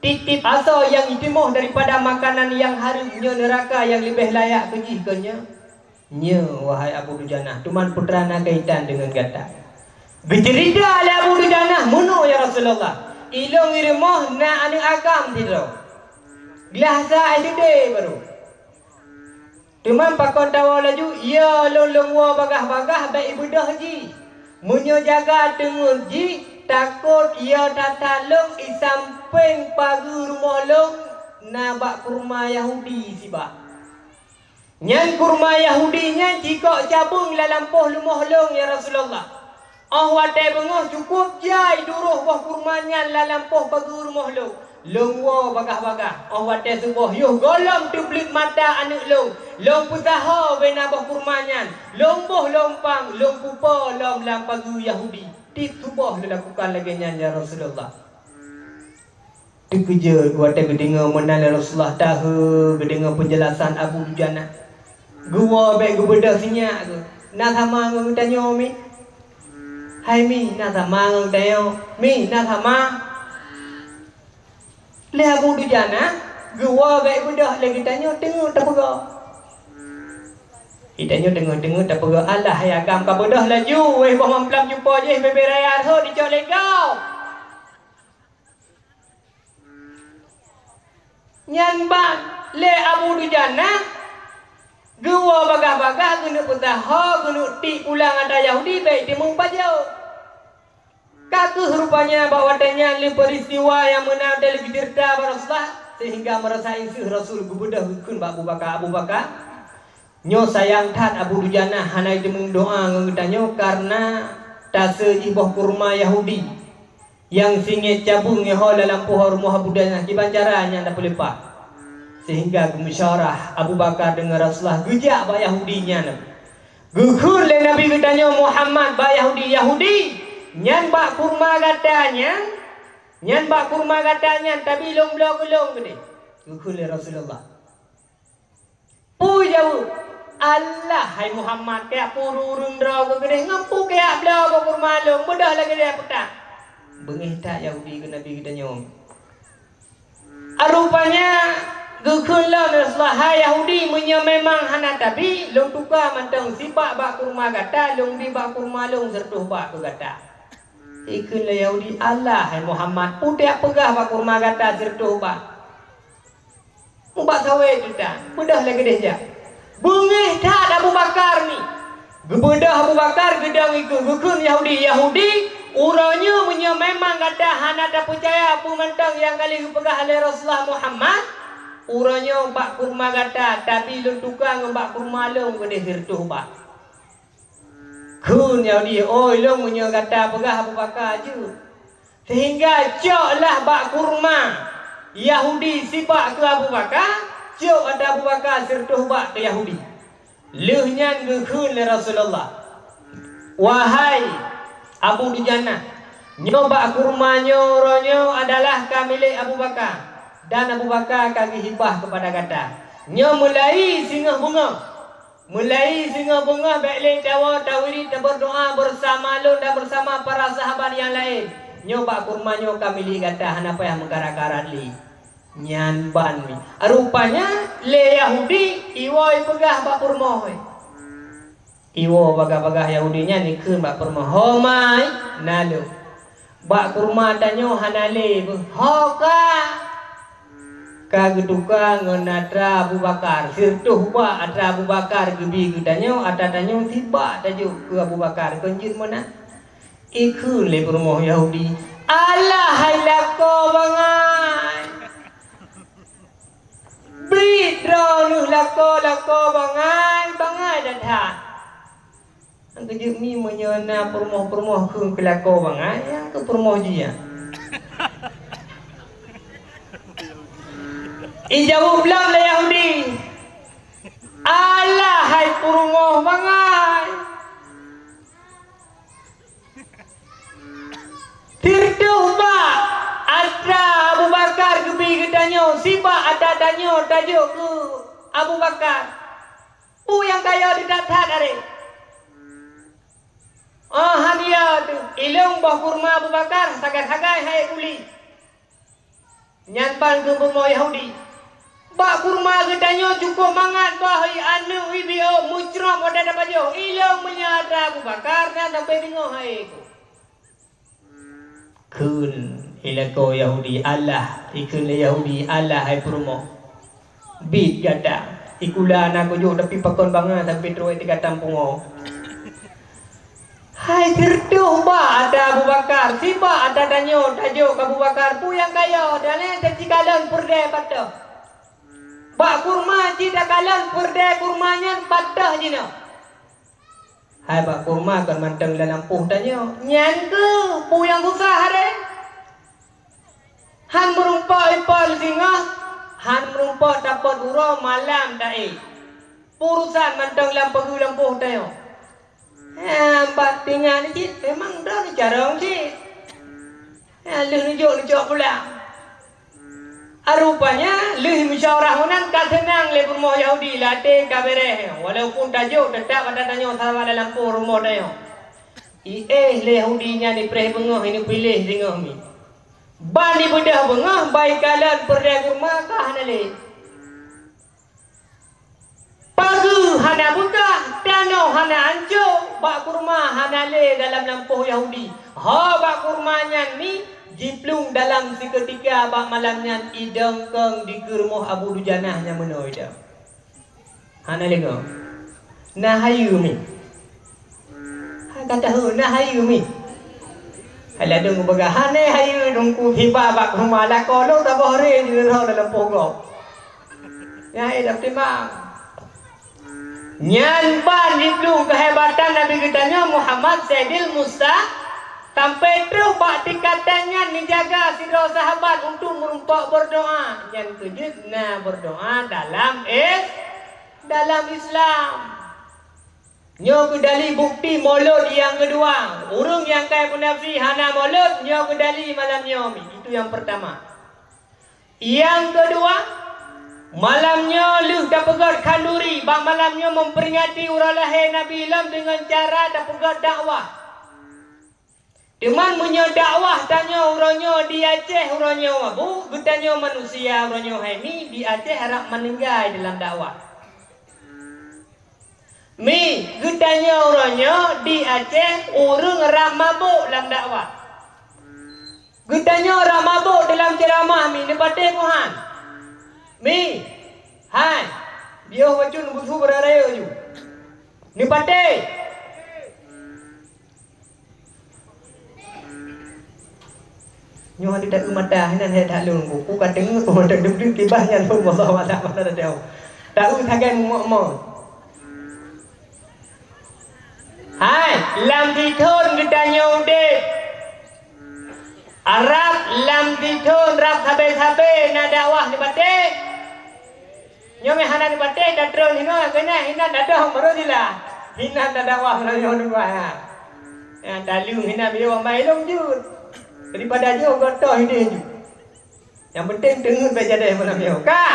Tieb-tieb asoe nyang jitimoh daripada makanan nyang hareuem nyoe neuraka nyang leubeh layak keu jih kon nyoe? Nyoe, wahai Abu Dujanah, teuma peue teuma na kaitan deungon gata. Geuceurita lé Abu Dujanah, "Meunoe, ya Rasulullah, ilôn i rumoh na aneuëk agam sidroe. Glah sa S D baru. Teuma pakon tawoe laju, ya lôn lôn woe bagaih-bagaih bék ibeudôh jih. Meunyoe jaga teungeut jih, takot ya that-that lôn isampéng pageue rumoh lôn na bak kurma Yahudi sibak. Nyan kurma Yahudi nyan cikok cabeueng lam lampôh rumoh lôn, ya Rasulullah. Óh watée beungoh cukôp jai duroh boh kurma nyan lam lampôh pageue rumoh lôn. Lôn woe bagaih-bagaih. Óh watée suboh yoh gohlom teubleuet mata aneuëk lôn. Lôn peusaho bena boh kurma nyan. Lôn boh lôn pang, lôn pupo lom lam pageue Yahudi. Tieb suboh lôn lakukan lagée nyan, ya Rasulullah." Teukeujot watée geudeungoe meunan lé Rasulullah, tahe geudeungoe peunjelasan Abu Dujanah. Geuwoe bék geubeudôh sinyak geuh. "Na sama ngon geutanyoe, Mi? Hai Mi, na sama ngon geutanyoe? Mi, na sama?" Lé Abu Dujanah, geuwoe bék beudôh lé geutanyoe teungeut tapeugah. Geutanyoe teungeut-teungeut tapeugah, "Alah, hai agam ka beudôh laju, wéh boh mamplam cupo jih bebe raya rhot dicok lé gob." Nyan ban lé Abu Dujanah geuwoe bagaih-bagaih, geuneuk peusaho, geuneuk tiek pulang atra Yahudi bék teumeuh pajoh. Ka kheueh rupanya bak watée nyan lé peuristiwa nyang meunan teuh geuceurita bak Rasulullah, seuhingga meurasa inseuh Rasul geubeudôh geukheun bak Abu Bakar, "Abu Bakar, nyoe sayang that Abu Dujanah hana jiteumeudoá ngon geutanyoe kareuna taseue jih boh kurma Yahudi nyang singiet cabeueng nyoe ho lam lampôh rumoh Abu Dujanah, kiban cara nyan tapeuleupah." Seuhingga geumusyawarah Abu Bakar deungon Rasulullah geujak bak Yahudi nyan. Geukheun lé Nabi geutanyoe Muhammad bak Yahudi, "Yahudi, nyan bak kurma gata nyan, nyan bak kurma gata nyan tabi lôn bloe keu lôn keudeh?" Geukheun lé Rasulullah. Peue jaweueb? "Alah, hai Muhammad, keuyak peue ureuëng droe keu keudeh, ngon peue keuyak bloe boh kurma lôn, beudôh lagée lé peutah." Beungéh that Yahudi keu Nabi geutanyoe. Rupanya geukheun lom Rasulullah, "Hai Yahudi, meunyoe memang hana tabi, lôn tuka mantong sibak bak kurma gata, lôn bi bak kurma lôn sireutôh bak keu gata." Ikheun lé Yahudi, "Alah, hai Muhammad, peue keuyak peugah bak kurma gata sireutôh bak? Mubak sawét teuh tan, beudôh lé keudeh jak." Beungéh that Abu Bakar ni. Geubeudôh Abu Bakar geudong ikheun, geukheun Yahudi, "Yahudi, uroe nyoe meunyoe memang gata hana tapeucaya peue mantong nyang ka lheueh geupeugah lé Rasulullah Muhammad, uroe nyoe bak kurma gata tabi lôn tuka ngon bak kurma lôn keudeh sireutôh bak." Kheun Yahudi, "Oi, lôn meunyoe gata peugah Abu Bakar jeuet." Seuhingga coklah bak kurma Yahudi sibak keu Abu Bakar, cok atra Abu Bakar sireutôh bak keu Yahudi. Lheueh nyan geukheun lé Rasulullah, "Wahai Abu Dujanah, nyoe bak kurma nyoe uroe nyoe adalah ka milék Abu Bakar, dan Abu Bakar ka geuhibah keupada gata. Nyoe mulai singoh beungoh, mulai singoh beungoh bék lé tawoe tawirit tabeurdoa beurasama lôn dan beurasama para sahabat nyang laén. Nyoe bak kurma nyoe ka milék gata, hana payah meukarat-karat lé." Nyan ban mi. Rupanya lé Yahudi iwoe ipeugah bak peurumoh. Iwoe bagah-bagah Yahudi nyan ikheun bak peurumoh, "Ho mai, na lôn. Bak kurma tanyoe hana lé beuh." "Ho ka." Ka geutuka ngon atra Abu Bakar. Sireutôh bak atra Abu Bakar geubi keu tanyoe, atra tanyoe sibak tajok keu Abu Bakar. Kon jeuet meunan? Ikheun lé peurumoh Yahudi, "Alah hai lakoe bangai! Bri droeneueh lakoe-lakoe bangai, bangai that-that." Nyang keujeuet mi meunyoe na peurumoh-peurumoh kheun keu lakoe bangai, nyang keu peurumoh jih nyan. Ijaweueb lom lé Yahudi, "Alah hai peurumoh bangai! Sireutôh bak atra Abu Bakar geubi geutanyoe, sibak atra tanyoe tajok keu Abu Bakar. Peue nyang kaya teutat-that aré? Oh, han ya teuh, ilôn boh kurma Abu Bakar sagai-sagai hai kuli." Nyan ban keuh bumoe Yahudi. Bak kurma geutanyoe cukup mangat bah i aneuk i biôk meucrop watée tapajoh, ilong meunyoe atra Abu Bakar nyan sampoe deungoe hai ku. Kheun i lakoe Yahudi, "Allah," ikheun lé Yahudi, "Allah hai peurumoh. Bit gata, ikula na kujok tapi pakon bangai sampoe trok i tigatan pungo." Hai sireutoh bak atra Abu Bakar, sibak atra tanyoe tajok keu Abu Bakar, peue nyang kaya, dan nyan teucikalon peureudée patah. Bak kurma cit takalon peureudée kurma nyan patah jinoe. Hai bak kurma kon mantong lam lampôh tanyoe. Nyan keuh peue nyang susah haré. Han meurumpok ipol singoh, han meurumpok tapot uroe malam taéh. Urosan mantong lam peugeuh lampôh tanyoe. Eh, bak tinggai cit, memang droe neucarông cit. Eh, lheueh neujok neucok pulang. Ah, rupanya lheueh musyawarah meunan ka seunang lé peurumoh Yahudi, lam até ka beureh, walaupun tajok teutap atra tanyoe sawa lam lampôh rumoh tanyoe. Iéh lé Yahudi nyan ipreh beungoh, ineupiléh singoh mi. Ban ibeudôh beungoh, ban ikalon peureudée kurma ka hana lé. Pageue hana beukah, tanoh hana ancô, bak kurma hana lé dalam lampôh Yahudi. Ho bak kurma nyan mi jiplueng dalam sikeutika bak malam nyan idong kong dikeue rumoh Abu Dujanah nyang meunoe idong. Hana lé goe. Na hayeue mi. Hai ka tahô na hayeue mi. Hai ladôm geupeugah, "Hana hayeue Teungku, tiba bak kurma lakoe lôn saboh ré jinoe dalam lampôh gob." Nyan éh, dak timang. Nyan ban jiplueng keuhebatan Nabi geutanyoe Muhammad Saidil Musa, sampai trok bak tingkatan nyan neujaga sidroe sahabat untuk meurumpok berdoa. Nyan keuh jeuet na berdoa dalam is-, dalam Islam. Nyoe keuh dali bukti Maulud nyang keudua. Ureuëng nyang kai munafi hana Maulud, nyoe keuh dali malam nyoe mi. Itu yang pertama. Nyang keudua, malam nyoe lheueh tapeugét khanduri, bak malam nyoe memperingati uroe lahé Nabi lom deungon cara tapeugét dakwah. Teuma meunyoe dakwah tanyoe uroe nyoe di Aceh, uroe nyoe mabôk, geutanyoe manusia uroe nyoe hai mi di Aceh rab meuninggai dalam dakwah. Mi, geutanyoe uroe nyoe di Aceh ureuëng rab mabôk lam dakwah. Geutanyoe rab mabôk dalam ceuramah mi neupatéh meuhan. Mi, hai, biôh bacut neubusu beuraya ju. Neupatéh. Nyoe hana taeu mata, hana that lôn ku. Ku ka deungoe, ku mantong deuh-deuh kibah nyan lôn, wallahu a'lam, hana taeu. Taeu sagai mumok-mok. Hai, lam sithon geutanyoe udeb. Arab lam sithon rab sabe-sabe na dakwah neupatéh. Nyoe meuhana neupatéh, tatrôn hinoe keunan, hinan tadoh baroe jila. Hinan tadakwah meunyoe dua, ha. Ya, taleueng hinan biyeu amai lôn jeuet. Daripada jeuet gotoh ideh jeuet. Nyang penting teungeut bèk jadeh malam nyoe. Ka.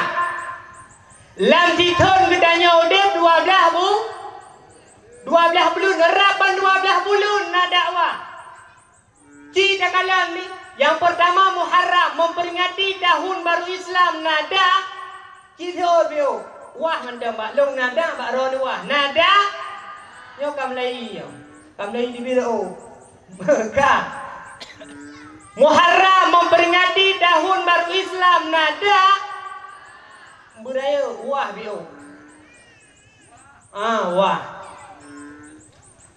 Lam sithon geutanyoe udeb dua blaih bu-, dua blaih buleuen, rab ban dua blaih buleuen na dakwah. Ci takalon ni, nyang peurtama Muharram, memperingati tahun baru Islam, na dak? Ci seuôt piôh. Wah mantong bak lôn na dak, bak droeneuh wah. Na dak? Nyoe ka mulai nyoe. Ka mulai di biro. Ka. Muharram memperingati tahun baru Islam, na dak? Beurayeuk, wah piôh. Ah, wah.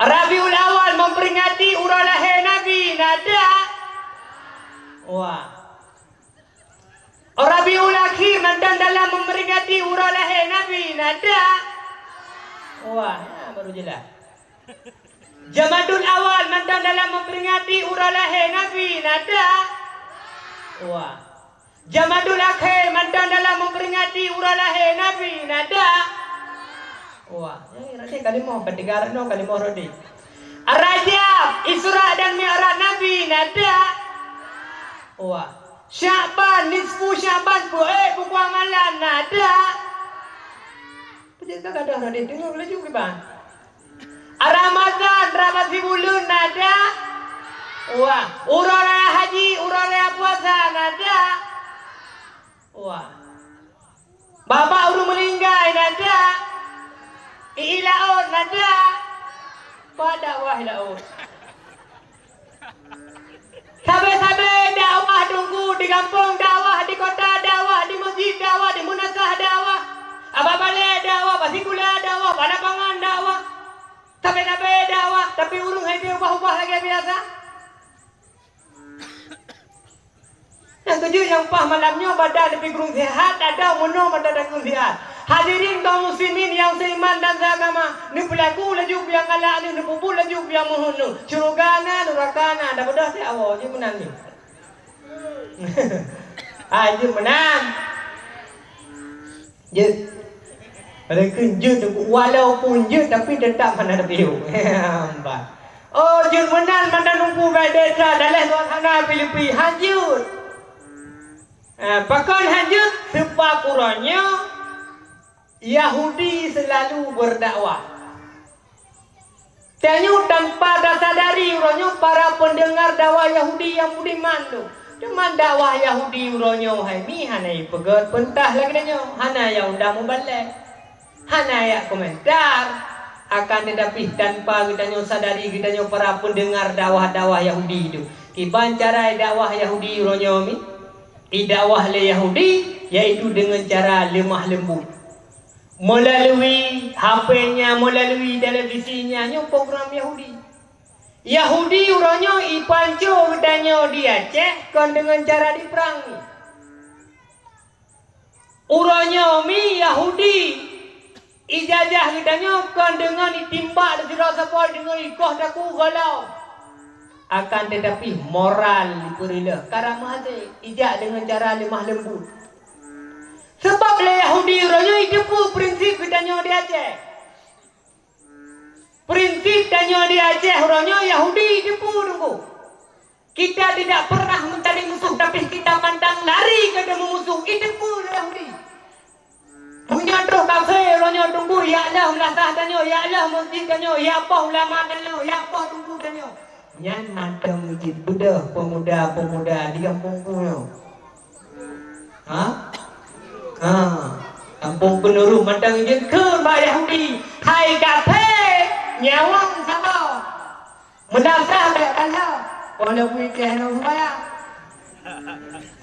Rabiul Awal memperingati uroe lahé Nabi, na dak? Wah. Rabiul Akhir mantong dalam memperingati uroe lahé Nabi, na dak? Wah, ha, baru jelas. Jamadul Awal mantong dalam memperingati uroe lahé Nabi, na dak? Wah. Jamadul Akhir mantong dalam memperingati uroe lahé Nabi, na dak? Wah, eh, roti kalimah, ketiga rot nyoe kalimah roti. Rajab, Isra dan Mi'raj Nabi, na dak? Wah. Syakban, nisfu Syakban, peuet bukua malam, na dak? Peue ka gadôh roti, deungoe laju kiban. Ramadhan, Ramadhan sibuleuen, na dak? Wah, uroe raya haji, uroe raya puasa, na dak? Wah. Babah ureuëng meuninggai na dak? Ié laôt na dak? Pat dakwah laôt. Sabe-sabe dakwah teungku, di gampông dakwah, di kota dakwah, di meuseujid dakwah, di meunasah dakwah, bak balée dakwah, bak sikula dakwah, bak lapangan dakwah. Sabe-sabe dakwah, tapi ureuëng hai ubah-ubah lagée biasa. Nyang keujeuet nyang paih malam nyoe bak that leubeh kureueng sihat, tada meunoe bak that kureueng sihat. Hadirin kaum muslimin nyang seiman dan seagama, neupeulaku laju nyang galak, neupubuet laju nyang meuheuét, syeuruga na, nuraka na, dak beudôh teuh awoe jeuet meunan nyoe. Hai jeuet meunan. Jeuet. Padahai kheun jeuet, walaupun jeuet, tapi tetap hana teupiyôh. Bah. Oh, jeuet meunan mantong teungku bak desya, daléh suasana Filipi, han jeuet. Ah, pakon han jeuet? Seubab uroe nyoe Yahudi seulalu berdakwah. Tanyoe tanpa tasadari uroe nyoe para peundeungar dakwah Yahudi nyang budiman tu. Teuma dakwah Yahudi uroe nyoe hai mi hana jipeugét peurintah lagée nyoe, hana jak undang mubalek, hana jak komentar. Akan teutapi tanpa geutanyoe sadari geutanyoe para peundeungar dakwah-dakwah Yahudi tu, kiban cara dakwah Yahudi uroe nyoe mi? Idakwah lé Yahudi, yaitu deungon cara leumah leumbut. Meulalu H P nya, meulalu televisi nya, nyoe program Yahudi. Yahudi uroe nyoe ipanco geutanyoe di Aceh kon deungon cara diprang. Uroe nyoe mi Yahudi ijajah geutanyoe kon deungon itimbak sidroe sapoe deungon ikoh takue gohlom. Akan teutapi moral ipeureuloh, karameuh hase ijak deungon cara leumah leumbut. Seubab lé Yahudi uroe nyoe jiteupeue prinsip geutanyoe di Aceh. Prinsip tanyoe di Aceh uroe nyoe Yahudi jiteupeue teungku. Kita tidak pernah mencari musuh, tapi kita pandang lari keu teumumusuh. Jiteupeue lé Yahudi. Meunyoe troh kafé uroe nyoe teungku, jak lheueh meulasah tanyoe, jak lheueh meuseujid tanyoe, jak poh ulama tanyoe, jak poh teungku tanyoe. Nyan mantong jeuet beudôh peumuda-peumuda di gampông ku nyoe. Ha? Ha. Gampông Peunurun mantong jeuet kheun bak Yahudi, "Hai kafé, nyawöng saboh. Meulasah bèk kalheuh, walaupun ikeh ngon sumbayang."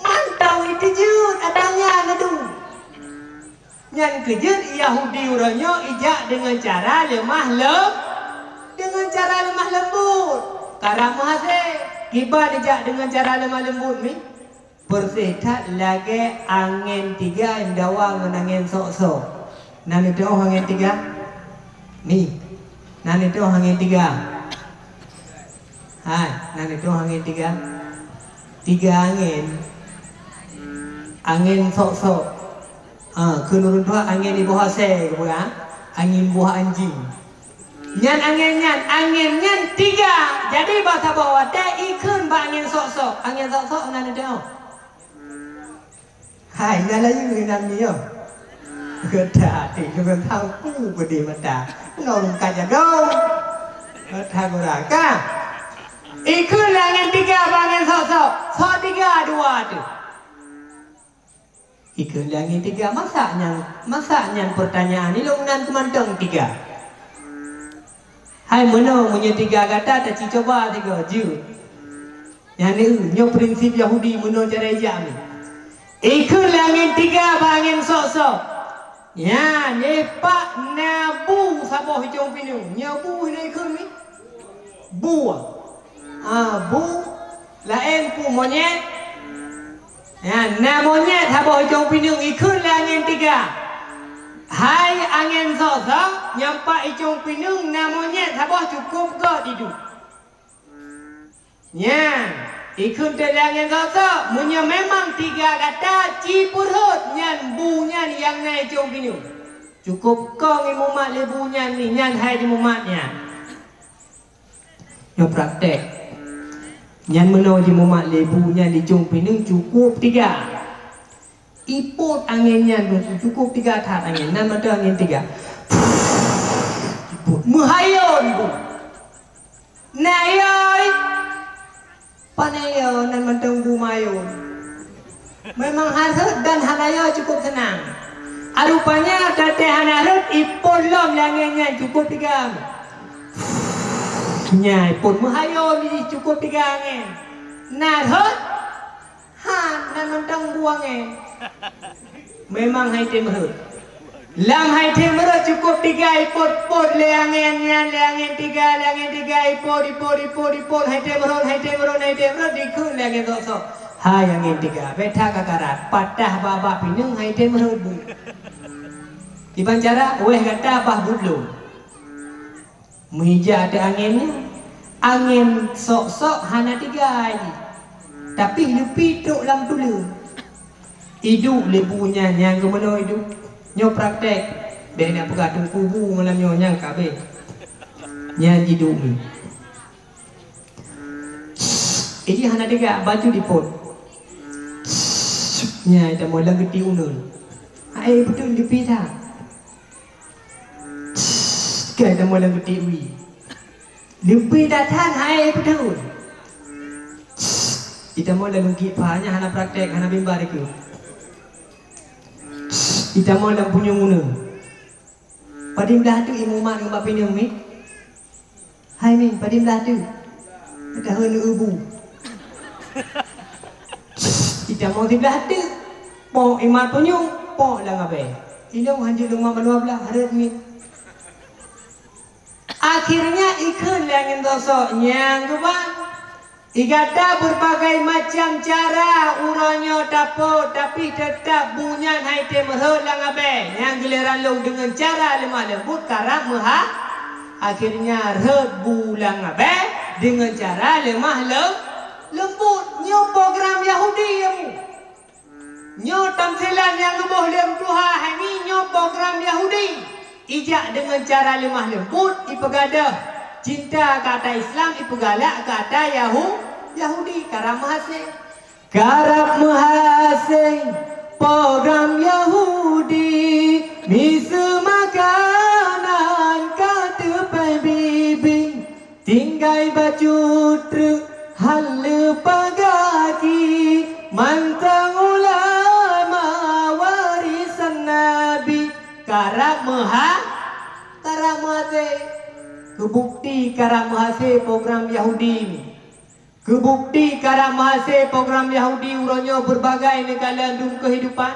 Mantong jiteupeue atra nyan adu. Nyan keuh jeuet Yahudi uroe nyoe ijak deungon cara leumah lem-, deungon cara leumah leumbut. Karameuh hase, kiban ijak deungon cara leumah leumbut mi? Peureuseh that lagée angén tiga dawa ngon angén sok-sok. Na neuteu'oh angén tiga? Mi, na neuteu'oh angén tiga? Hai, na neuteu'oh angén tiga? Tiga angén. Angén sok-sok. Ah, keu ureuëng tuha angén iboh asèe, angén buah anjing. Nyan angén nyan, angén nyan tiga. Jadi bak saboh watée ikheun bak angén sok-sok. Angén sok-sok na neuteu'oh. Hai, na layeue nan nyoe. Geuda, eh, deungon tangku beudeh mata. Ngon ka jadong. Geuda gura ka. Ikheun lé angén tiga bak angén sok-sok. Sok tiga dua teuh. Ikheun lé angén tiga, masa nyan, masa nyan peurtanyaan ilong nan keumantong tiga. Hai meunoe, meunyoe tiga gata taci cuba tiga jeuet. Nyan nyoe prinsip Yahudi meunoe cara ijak nyoe. Ikheun lé angén tiga bak angén sok-sok. Nyan, eh, pak na bu saboh icong pineung. Nyoe bu na ikheun ni. Bu. Ah, bu. Laén bu monyét. Nyan, na monyét saboh icong pineung ikheun lé angén tiga. Hai angén sok-sok, nyang pak icong pineung na monyét saboh cukôp gét iduek. Nyan, ikheun teuk lé angén sok-sok, meunyoe memang tiga gata ci peurhot nyan bu nyan nyang na icong pineung. Cukôp kong imumat lé bu nyan ni, nyan hai jimumat nyan. Nyoe praktek. Nyan meunoe jimumat lé bu nyan icong pineung cukôp tiga. Ipot angén nyan cukôp tiga that angén, nan mantong angén tiga. Ipot meuhayôn bu. Nayôi. Panayo nan mantong bu mayôn. Memang hareuet dan hana yo cukup seunang. Arupanya, watée hana rhot, ipon lom lé angén nyan cukup tiga. Nyan ipon meuhayo jih cukup tiga angén. Na rhot, hana mantong buang angén. Memang hai tem rhot. Lam hai tem rhot cukup tiga ipot-pot lé angén nyan, lé angén tiga, lé angén tiga, ipot, ipot, ipot, ipot, hai tem rhot, hai tem rhot, hai tem rhot, dikheun lé angén sok-sok. Hai angén tiga, beta ka karat, patah babah pineung hai tem rhot bu. Kiban cara, wéh gata bah buet lôn. Meuija ateueh angén nyan, angén sok-sok hana tiga jih, tapi leupie trok lam tuleueng. Iduek lé bu nyan nyang geumeunoe iduek. Nyoe praktek, bék na peugah teungku bu malam nyoe nyang ka abéh. Nyan jiduek lé. Iji hana tiga, baju dipot. Nyan ita moe lam geuti uneun. Hai beutôi leupie that. Kai tamong lam geuti ui. Leupie that hai beutôi. Ita moe lam geuti pha nyan hana praktek, hana bimba dikeue. Ita moe lam punyueng uneun. Padum blah teuk imumat ngon bak pineung ni? Hai mi, padum blah teuk? Taheun neuubu. Ita moe siblah teuk. Pok imat punyueng, pok lam abée. Ilong hanjeuet leumak mandua blah, hareuet mi. Akhirnya ikheun lé angén sok-sok nyang geuban. Igata berbagai macam cara uroe nyoe tapot, tapi teutap bu nyan hai tem rhot lam abée. Nyang geuliran lôn deungon cara leumah leumbut karab meuha. Akhirnya rhot bu lam abée deungon cara leumah leu-, leumbut. Nyoe program Yahudi, ya bu. Nyoe tamsilan nyang geuboh lé tuha hai nyoe program Yahudi. Ijak deungon cara leumah leumbut, ipeugadôh cinta keu ata Islam, ipeugalak keu ata Yahu-, Yahudi. Karab meuhasé. Karab meuhasé program Yahudi, miseue makanan ka teupéh bibi. Tinggai bacut treuk haleue pagaki, mantong ulama warisan Nabi. Karab meuha-, karab meuhasé. Keubukti karab meuhasé program Yahudi. Keubukti karab meuhasé program Yahudi uroe nyoe berbagai neukalon dum keuhidupan.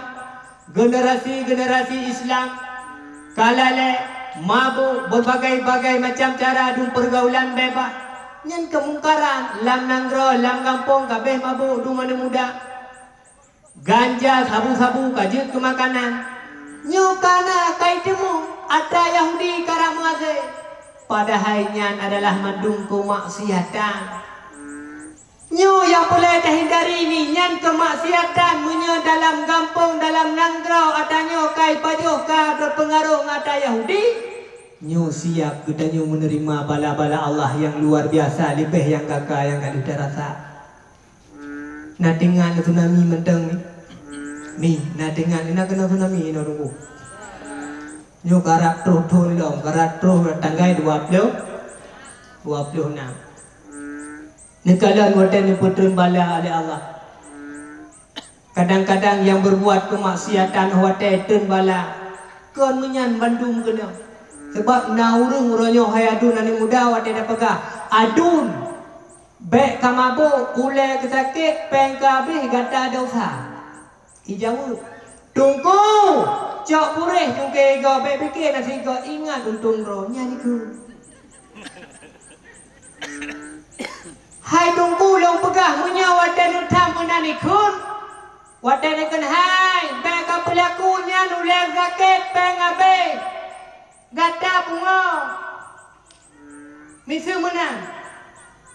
Generasi-generasi Islam ka lalée mabök, berbagai-bagai macam cara dum pergaulan bebas. Nyan keumungkaran lam nanggroe, lam gampông ka abéh mabök dum aneuk muda. Ganja, sabu-sabu ka jeuet keu makanan. Nyoe ka na kai teumong atra Yahudi karab meuhasé. Padahai nyan adalah mandum keumaksiatan. Nyoe nyang peureulée tahindari ni, nyan keumaksiatan meunyoe dalam gampông, dalam nanggroe ata nyoe kai pajoh ka teupeungaroh ngon ata Yahudi. Nyoe siab geutanyoe meuneurima bala-bala Allah nyang luar biasa leubeh nyang gaka nyang ka lheueh tarasa. Na teuingat tsunami mantong ni? Mi, na teuingat, na keunong tsunami inoe teungku? Nyoe karab troh thon lom, karab troh tanggai dua ploh, dua ploh nam. Neukalon watée neupeutreun bala lé Allah. Kadang-kadang nyang berbuat keumaksiatan watée treun bala, kon meunyan bandum keunong. Sabab na ureuëng uroe nyoe hai adun aneuk muda watée tapeugah, "Adun, bék ka mabök, ulée keusakét, péng ka habéh, gata dosa." Ijaweueb, "Teungku, cok puréh cungké igoe, bék pike nasigoe, ingat untông droe nyan ikheun." Hai Teungku, lôn peugah meunyoe watée neutham meunan ikheun, watée neukheun hai, bék ka peulaku nyan ulée sakét péng abéh, gata pungoe. Miseue meunan.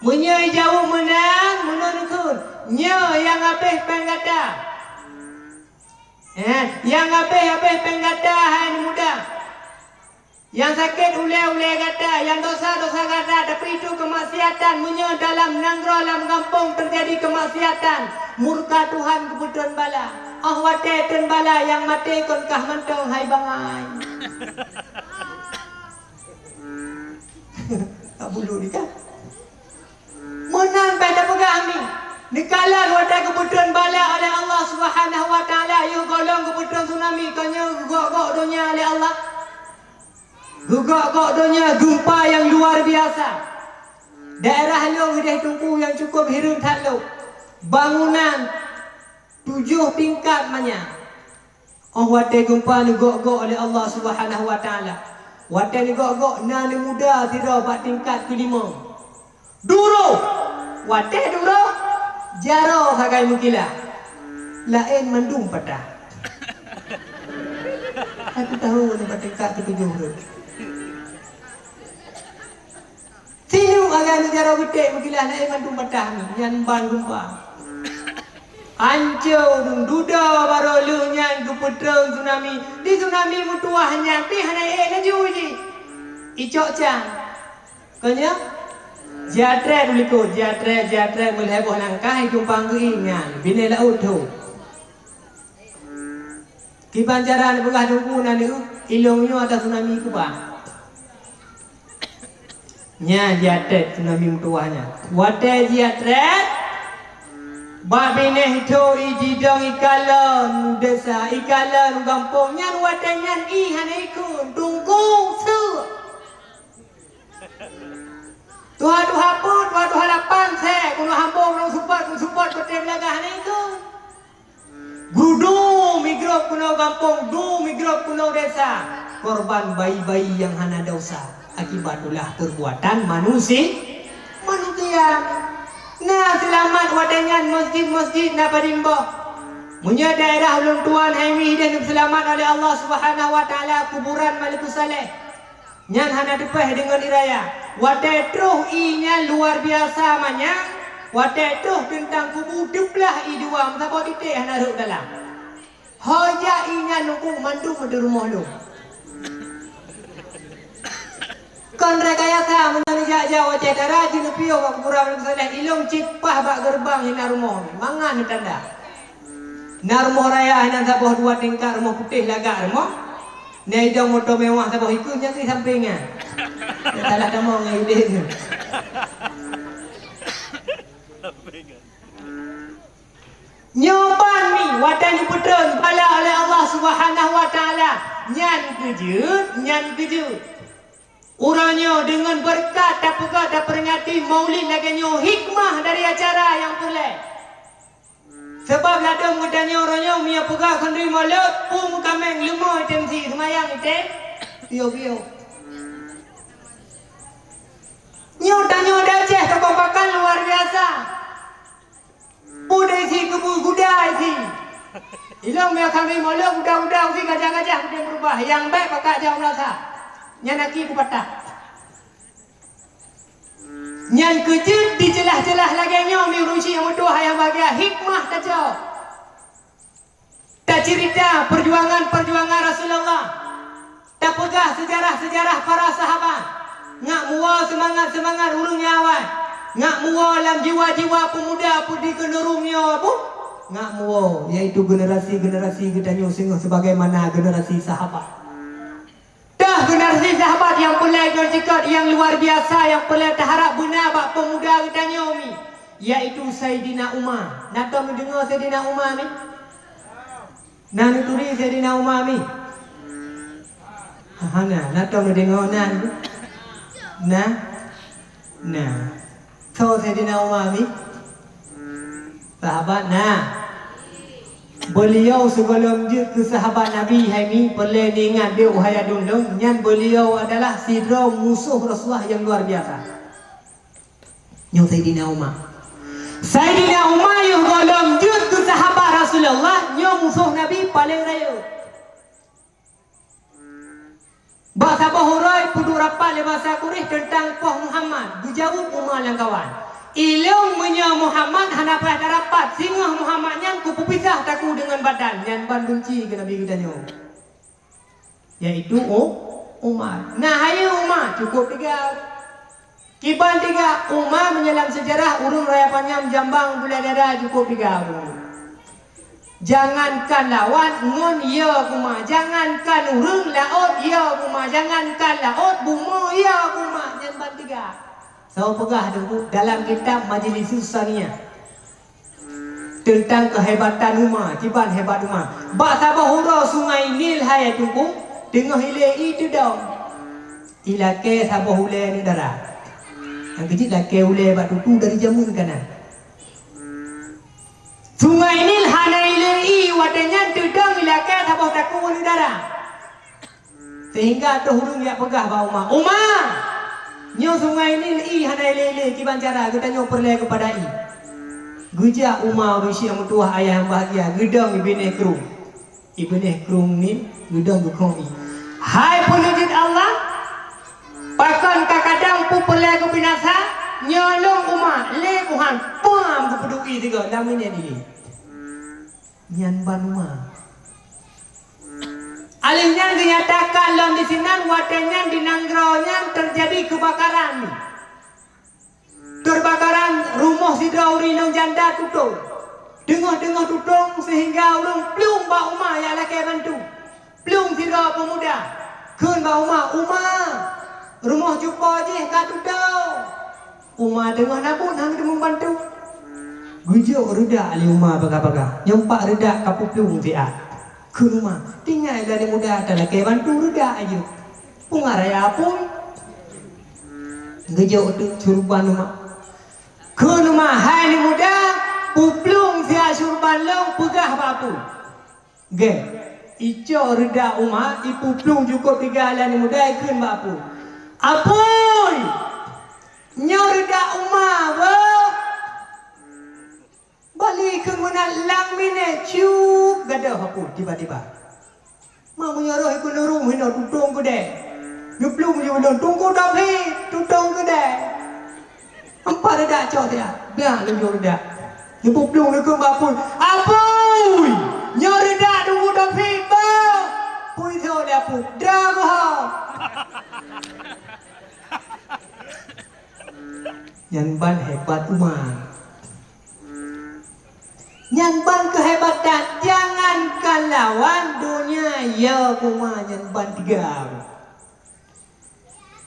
Meunyoe ijaweueb meunan, meunan neukheun, nyoe nyang abéh péng gata. Eh, nyang abéh-abéh péng gata hai aneuk muda. Nyang sakét ulée-ulée gata, nyang dosa-dosa gata, tapi itu kemaksiatan. Meunyoe dalam nanggroe, lam gampông teujadi kemaksiatan, murka Tuhan geupeutreun bala. Óh watée treun bala nyang maté kon kah mantong hai bangai. Ka bulu ni kan? Meunan bèk tapeugah mi. Neukalon watée geupeutreun bala oleh Allah Subhanahu Geugok-gok donya, gempa nyang luar biasa. Daerah lôn keudeh Teungku nyang cukup hireuen that lom. Bangunan tujoh tingkat manyang. Óh watée gempa neugok-gok lé Allah Subhanahu wa Taala. Watée neugok-gok na aneuk muda sidroe bak tingkat keulimong. Duroh! Watée duroh, jaroe sagai meukilat. Laén mandum patah. Aku tahu ni bak tingkat keutujoh tu. Sineuk agak neujaro geutek meukilah laén mandum patah nyan ban gempa. Anco dum dudoe barô lheueh nyan geupeutreun tsunami. Di tsunami meutuwah nyan pih hana ék laju jih. Icok cang. Kon nyoe? Jiatrét ulikot, jiatrét, jiatrét meulhée boh langkah itumpang geuieng nyan. Binéh laôt tho. Kiban cara neupeugah Teungku na neueu, ilong nyoe ata tsunami kubah. Nyan jiatrét tsunami meutuwah nyan. Watée jiatrét, bak binéh tho i jidong ikalon desa, ikalon gampông nyan watée nyan i hana ikheun, Teungku seuk. Tuha-tuha peuet, tuha-tuha lapan sék, keunoe hambong, keunoe seupôt, keunoe seupôt, peuté beulagah hana ikheun. Geudum migrop keunoe gampông, dum migrop keunoe desa. Korban bayi-bayi nyang hana desya akibat ulah perbuatan manusi-, manusia. Na seulamat watée nyan meuseujid-meuseujid na padum boh. Meunyoe daerah ulôn tuan hai mi deh neuseulamat oleh Allah Subhanahu wa Taala kuburan Malikus Saleh. Nyan hana teupéh deungon i raya. Watée troh i nyan luar biasa manyang, watée troh teuntang kubu teublah i dua meusaboh titek hana rhot dalam. Ho jak i nyan nuku mandum di rumoh lôn. Kon rekayasa meunyoe jak-jak watée dara jeuet neupiôh bak kuburan Nabi Saleh ilong cit paih bak geureubang hina rumoh mangat neutanda. Na rumoh raya hinan saboh dua tingkat rumoh putéh lagak rumoh. Na idong moto mewah saboh ikeu nyang di sampéng nyan. Salah tamong ngon idéh tu. Nyoe ban mi watée neupeutreun bala oleh Allah Subhanahu wa Taala. Nyan keujeuet, nyan keujeuet. Uroe nyoe deungon beureukat tapeugah tapeuringati Maulid lagée nyoe hikmah dari acara nyang peureulée. Sabab ladôm geutanyoe uroe nyoe meunyoe peugah kheun di Maulid, pung kaméng leumo item si seumayang item piôh-piôh. Nyoe tanyoe di Aceh kekompakan luar biasa. Peue isi keubu guda isi. Ilong meuakami molok guda-guda usi gajah-gajah geude meurubah. Nyang bèk pakat jak meurasa. Nyan aki kupatah. Nyan keujeuet di celah-celah lagèe nyoe mi ureueng syik nyang meutuah nyang bahgia hikmah tacok. Taceurita peujuangan-peujuangan Rasulullah, tapeugah seujarah-seujarah para sahabat, ngak muwoe seumangat-seumangat ureueng nyang awai, ngak muwoe lam jiwa-jiwa peumuda peue di keuneurung nyoe buet, ngak muwoe, yaitu generasi-generasi geutanyoe singoh sebagaimana generasi sahabat. Teuh generasi sahabat nyang peureulèe ngon sikot nyang luar biasa nyang peureulèe teuharap beuna bak peumuda geutanyoe mi, yaitu Saidina Umar. Na tom neudeungoe Saidina Umar mi? Na neuturi Saidina Umar mi? Hana, na tom neudeungoe na? Na? Na. Soe Saidina Umar mi? Sahabat na. Beuliau sigohlom jeuet keu sahabat Nabi hai mi, peureulèe neuingat beuh hai aduen lôn, nyan beuliau adalah sidroe musoh Rasulullah nyang luar biasa. Nyoe Saidina Umar. Saidina Umar yoh gohlom jeuet keu sahabat Rasulullah, nyoe musoh Nabi paleng rayeuk. Bak saboh uroe peuduek rapat lé bansa Quraisy teuntang poh Muhammad, geujaweueb Umar lam kawan, "Ilong meunyoe Muhammad hana payah tarapat, singoh Muhammad nyan kupeupisah takue deungon badan." Nyan ban beunci keu Nabi geutanyoe, yaitu U-, Umar. Nah, hayeue Umar, cukup teuga. Kiban teuga, Umar meunyoe lam seujarah ureueng raya panyang jambang bulèe dada cukup teuga ureueng. Jangankan lawan ngon ya kuma, jangankan ureueng laôt ya kuma, jangankan laôt bumoe ya kuma, nyan ban teuga. Soe peugah Teungku dalam kitab Majlisus Saniyah. Teuntang keuhebatan Umar, kiban hebat Umar. Bak saboh uroe Sungai Nil hai Teungku, teungoh ilèe ié teudong. Ilakée saboh ulée aneuk dara. Nyang keuh jih lakée ulée bak tutu dari jameun ka na. Sungai Nil hana ilée ié watée nyan teudong ilakée saboh takue aneuk dara. Sehingga troh ureuëng jak peugah bak uma, "Uma! Nyoe Sungai Nil ié hana ilée-ilée, kiban cara geutanyoe peureulée keupada ié." Geujak uma ureuëng syiek meutuwah ayah nyang bahgia, geudong ié binéh krueng. Ié binéh krueng nyan geudong geukheun ié. "Hai peuneujeuet Allah, pakon ka kadang peue peureulée geubinasa, nyoe lôn uma lé Tuhan pam geupeuduek ié sigoe lam minyéuk ilée." Nyan ban uma. Aleuh nyan geunyatakan lom disinan watée nyan di nanggroe nyan teujadi keubakaran. Teubakaran rumoh sidroe ureuëng inong janda tutong. Teungoh-teungoh tutong seuhingga ureuëng plueng bak uma jak lakée bantu. Plueng sidroe peumuda kheun bak uma, "Uma, rumoh cupo jih ka tutong." Uma teungoh na buet hana teumeubantu. Geujok reudak lé uma bagah-bagah, nyoe pat reudak ka peuplueng siat. Kheun uma, "Tinggai lé aneuk muda talakée bantu reudak aja. Peue ngon raya apui." Geujok teuk syurban uma. Kheun uma, "Hai aneuk muda, peuplueng siat syurban lôn peugah bak apui." Gét, icok reudak uma, ipeuplueng jukôb tiga lé aneuk muda, ikheun bak apui, "Apui, nyoe reudak uma, beuh." Bali kheun meunan lam minyéuk, cup, gadôh apui tiba-tiba. Ma meunyoe roh ikheun lurung hinoe tutong keudée. Nyuplueng jih ulôn tungku Taufik, tutong keudée. Empat reudak cok siat, blah lôn jok reudak. Nyuplueng lé keu bak apui. "Apui! Nyoe reudak tungku Taufik, beuh!" Pui tho lé apui. Dra geuhom. Nyan ban hebat uma. Nyan ban keuhebatan, jangankan lawan donya, ya uma nyan ban tiga.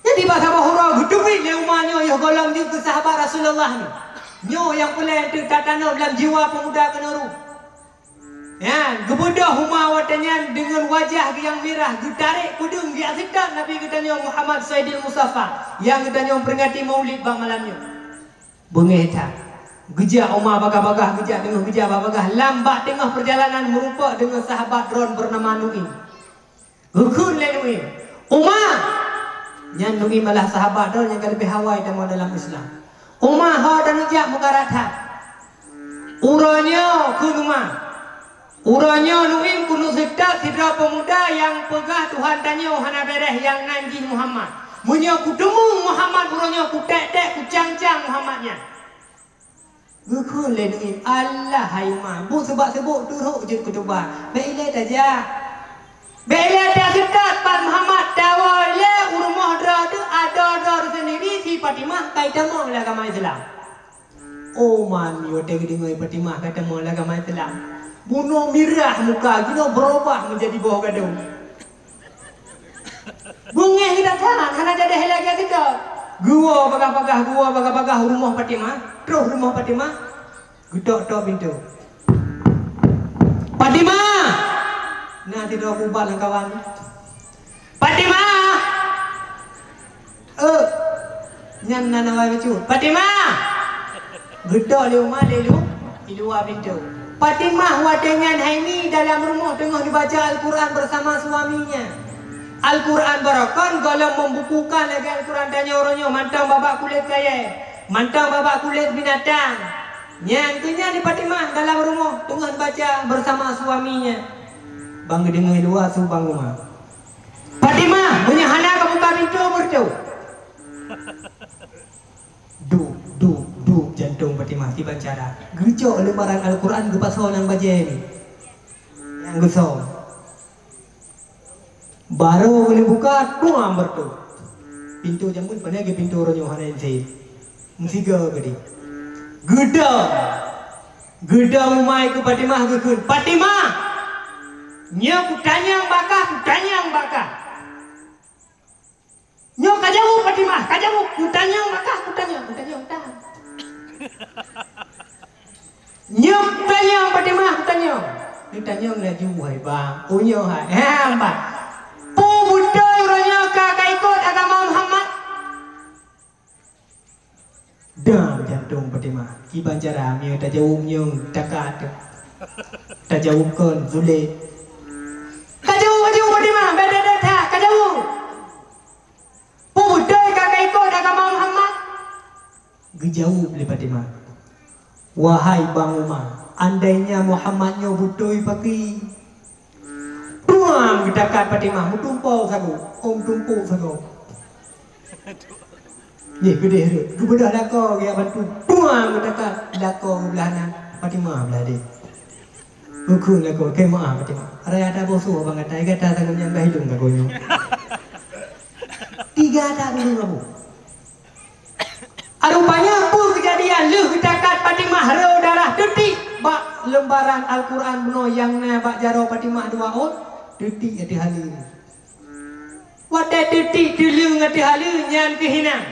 Jadi bak saboh uroe geuteubiet lé uma nyoe yoh gohlom jeuet keu sahabat Rasulullah nyoe. Nyoe nyang peureulée teuk tatanom lam jiwa peumuda keunoe rôh. Nyan, geubeudôh uma watée nyan deungon wajah nyang mirah, geutarek peudeueng di aseutôt Nabi geutanyoe Muhammad Saidil Mustafa nyang geutanyoe peuringati Maulid bak malam nyoe. Beungéh that. Geujak uma bagah-bagah, geujak teungoh geujak bagah-bagah lam bak teungoh peurjalanan meurumpok deungon sahabat droen beunama Nuim. Geukheun lé Nuim, "Uma!" Nyan Nuim adalah sahabat droe nyang ka leubeh awai tamong dalam Islam. "Uma, ho taneuk jak meukarat that." Uroe nyoe kheun uma, uroe nyoe Nuim keuneuk seutôt sidroe peumuda nyang peugah Tuhan tanyoe hana béréh nyang nan jih Muhammad. Meunyoe kuteumé Muhammad uroe nyoe, kuték-ték, kucang-cang Muhammad nyan. Geukheun lé Nuim, "Allah hai uma, buet seubak-seubok teurok jeuet keu tuba. Bék ilée tajak. Bék ilée taseutôt pat Muhammad, tawoe ilée u rumoh droe teuh adoe droe seundiri si Fatimah ka itamong lé agama Islam." Oh man, watée geudeungoe Fatimah ka itamong lé agama Islam, bunoe mirah muka, jinoe beurubah meujadi boh gadong. Beungéh geuh that, hana jadéh lagée geutanyoe. Geuwoe bagah-bagah, geuwoe bagah-bagah u rumoh Fatimah, troh rumoh Fatimah, geutok-tok pintoe. "Fatimah!" Na sidroe ubat lam kawan. "Fatimah!" "Eh, nyan na awai bacut." "Fatimah!" Geutok lé uma lé lu-, di luwa pintoe. Fatimah watée nyan hai mi dalam rumoh teungoh neubaca Al-Quran bersama suaminya. Al-Quran barokon gohlom membukukan lagée Al-Quran tanyoe uroe nyoe, mantong babah kulét kayée, mantong babah kulét binatang. Nyan keuh nyan di Fatimah dalam rumoh teungoh neubaca bersama suaminya. Ban geudeungoe luwa su ban uma. "Fatimah, meunyoe hana kabuka pintoe, beureutoh!" Dup, dup, dup jantong Fatimah kiban cara. Geucok leumaran Al-Quran geupasoe lam bajée nyan. Nyang geusöm. Barô geuneuk buka, tuang beureutoh. Pintoe jameun pane geu pintoe uroe nyoe hana insé. Meusigoe geudeh. Geudong. Geudong uma keu Fatimah geukheun, "Fatimah! Nyoe kutanyong bak kah, kutanyong bak kah." "Nyoe ka jaweueb Fatimah, ka jaweueb. Kutanyong bak kah, kutanyong, kutanyong tan. Nyoe kutanyong Fatimah, kutanyong." Neutanyong laju hai bang. "Oh nyoe hai." "Hé, bang. Peue beutôi uroe nyoe ka, ka ikot agama Nyang jantông Fatimah. Kiban cara meunyoe tajaweueb nyoe takat. Tajaweueb kon sulet. Kajaweueb, kajaweueb Fatimah, beda-beda, kajaweueb. Peue beutôi ka kaikot agama Muhammad? Geujaweueb lé Fatimah, "Wahai Bang Uma, andainya Muhammad nyoe beutôi pakri." Tuang geutakat Fatimah, meutumpok sagoe, ôm tumpok sagoe. Nyoe keudeh rhot, geubeudôh lakoe geujak bantu. Tuang geutakat lakoe geublah nan, Fatimah blah deh. Geukheun lakoe, "Keu meu'ah Fatimah. Raya taboh su bang gata, gata tanggong nyang bah ilong lakoe nyoe." Tiga tak dulu kamu. Rupanya peue keujadian lheueh geutakat Fatimah rô darah teutik bak leumbaran Al-Quran bunoe nyang na bak jaroe Fatimah dua ôn, teutik ateueh haleue. Watée teutik teuleueng ateueh haleue nyan keuh hinan.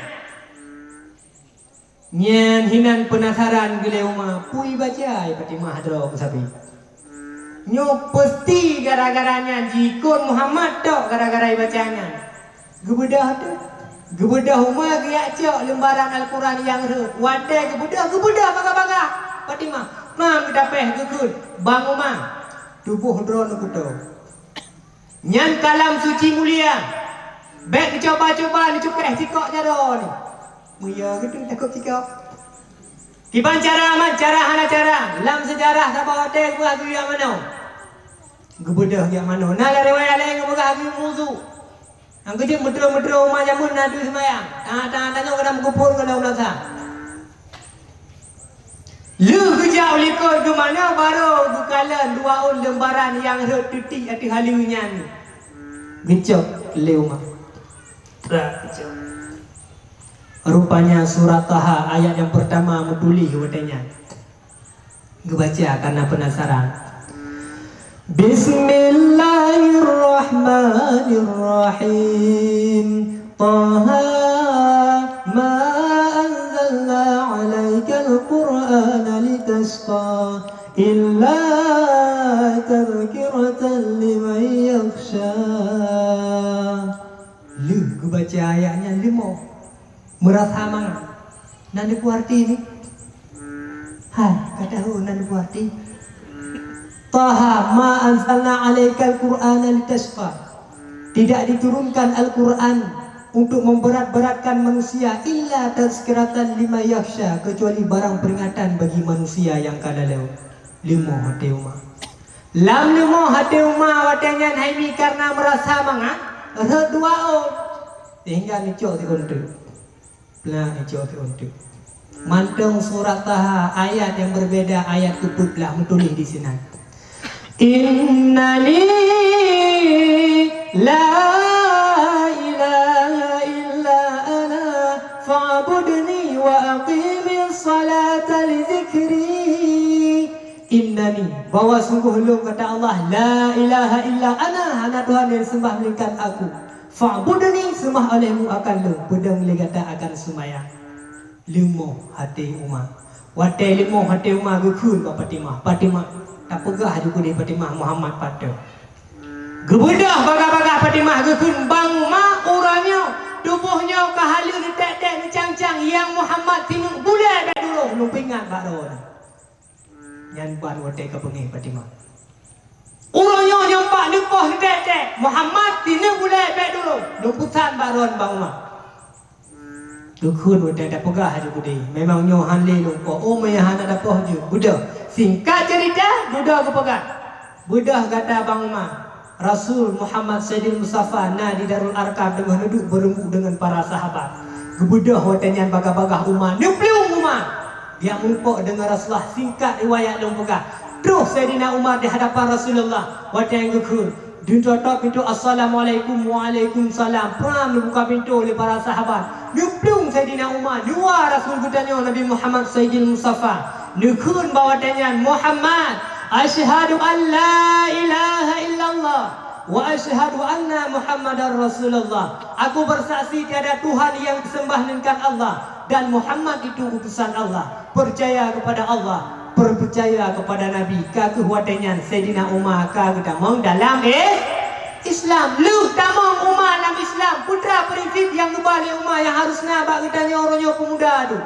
Nyan hinan peunasaran geulée Uma, peue ibaca ai Fatimah droe keu sabe. Nyoe peusti gara-gara nyan jiikot Muhammad tok gara-gara ibaca nyan. Geubeudôh teuh. Geubeudôh Uma geujak cok leumbaran Al-Quran nyang rhot. Watée geubeudôh, geubeudôh bagah-bagah. Fatimah, mam geutapéh geukheun, "Bang Uma, tuboh droeneuh kuto." Nyan kalam suci mulia. Bék neucuba-cuba neucukéh sikok jaroe nyoe. Meuyue geutu takot sikok. Kiban cara mat, cara hana cara. Lam seujarah saboh watée geupeugah geuyue manoe. Geubeudôh geuyue manoe. Na lam riwayat laén geupeugah geuyue musu. Nyang keujeuet meutrô-meutrô Uma jameun na deuh seumayang. Tangat-tangat tanyoe kadang meuguphon keu lom lom sa. Lheueh geujak u likot geumanö barô geukalon dua ôn leumbaran nyang rhot teutik ateueh haleue nyan. Geucok lé Uma. Trak geucok. Rupanya surat Taha ayat nyang peurtama meutuléh watée nyan. Geubaca karna peunasaran. Bismillahirrahmanirrahim. Taha, ma anzalna 'alaikal Qur'ana litashqa, illa tadhkiratan liman yakhsha. Lheueh geubaca ayat nyan leumoh, meurasa mangat. Na neupeuarti nyoe? Hai, ka tahu na neupeuarti? Taha, ma anzalna 'alaikal Qur'ana litashqa. Tidak diturunkan Al-Quran untuk memberat-beratkan manusia, illa tazkiratan liman yakhsha, kecuali barang peringatan bagi manusia yang ka lalée. Leumoh até Uma. Lam leumoh até Uma watée nyan hai mi karna meurasa mangat, rhot dua ôn. Sehingga neucok siôn teuk. Peue neucok siôn teuk. Mantong surat Taha ayat nyang beubeda ayat keupeuet blah meutuléh disinan. Innani la ilaha illa ana fa'budni wa aqimis salata li dzikri. Innani, bahwa sungguh lôn kata Allah, la ilaha illa ana, hana Tuhan nyang diseumbah melainkan Aku. Fa'budni, seumah olehmu akan lôn, peudong lé gata akan seumayang. Leumoh até Uma. Watée leumoh até Uma geukheun bak Fatimah, "Fatimah, tapeugah ju keudeh Fatimah Muhammad pat." Geubeudôh bagah-bagah Fatimah geukheun, "Bang Uma, uroe nyoe tuboh nyoe ka haleue neutek-tek neucang-cang, nyang Muhammad sineuk bulée bék duroh, neupeuingat bak droeneuh." Nyan ban watée ka beungéh Fatimah. Uroe nyoe nyang pat neupoh neutek-tek, Muhammad sineuk bulée bék duroh, lôn peusan bak droeneuh Bang Uma. Geukheun watée tapeugah laju keudeh, memang nyoe han lé lôn poh, oh meunyo hana tapoh jeuet, beudôh. Singkat ceurita, beudôh geupeugah. Beudôh gata Bang Uma, Rasul Muhammad Saidil Mustafa na di Darul Arqam teungoh neuduek beureumbôk deungon para sahabat. Geubeudôh watée nyan bagah-bagah Uma, neuplueng Uma. Geujak meurumpok deungon Rasulullah, singkat riwayat lôn peugah. Troh Saidina Umar di hadapan Rasulullah, watée nyan geukheun, geutôp pintoe, "Assalamualaikum." "Waalaikumsalam." Pram neubuka pintoe lé para sahabat. Neuplueng Saidina Umar, neuwa Rasul geutanyoe Nabi Muhammad Saidil Mustafa. Neukheun bak watée nyan, "Muhammad, asyhadu an la ilaha illallah." "Wa asyhadu anna Muhammadar Rasulullah." Aku bersaksi tiada Tuhan yang disembah melainkan Allah dan Muhammad itu utusan Allah. Percaya kepada Allah, percaya kepada Nabi. Ka kheueh watée nyan Saidina Umar ka geutamong dalam, eh, Islam. Lheueh tamong Umar lam Islam, peue teuma prinsip nyang geuba lé Umar nyang harus na bak geutanyoe uroe nyoe peumuda tu.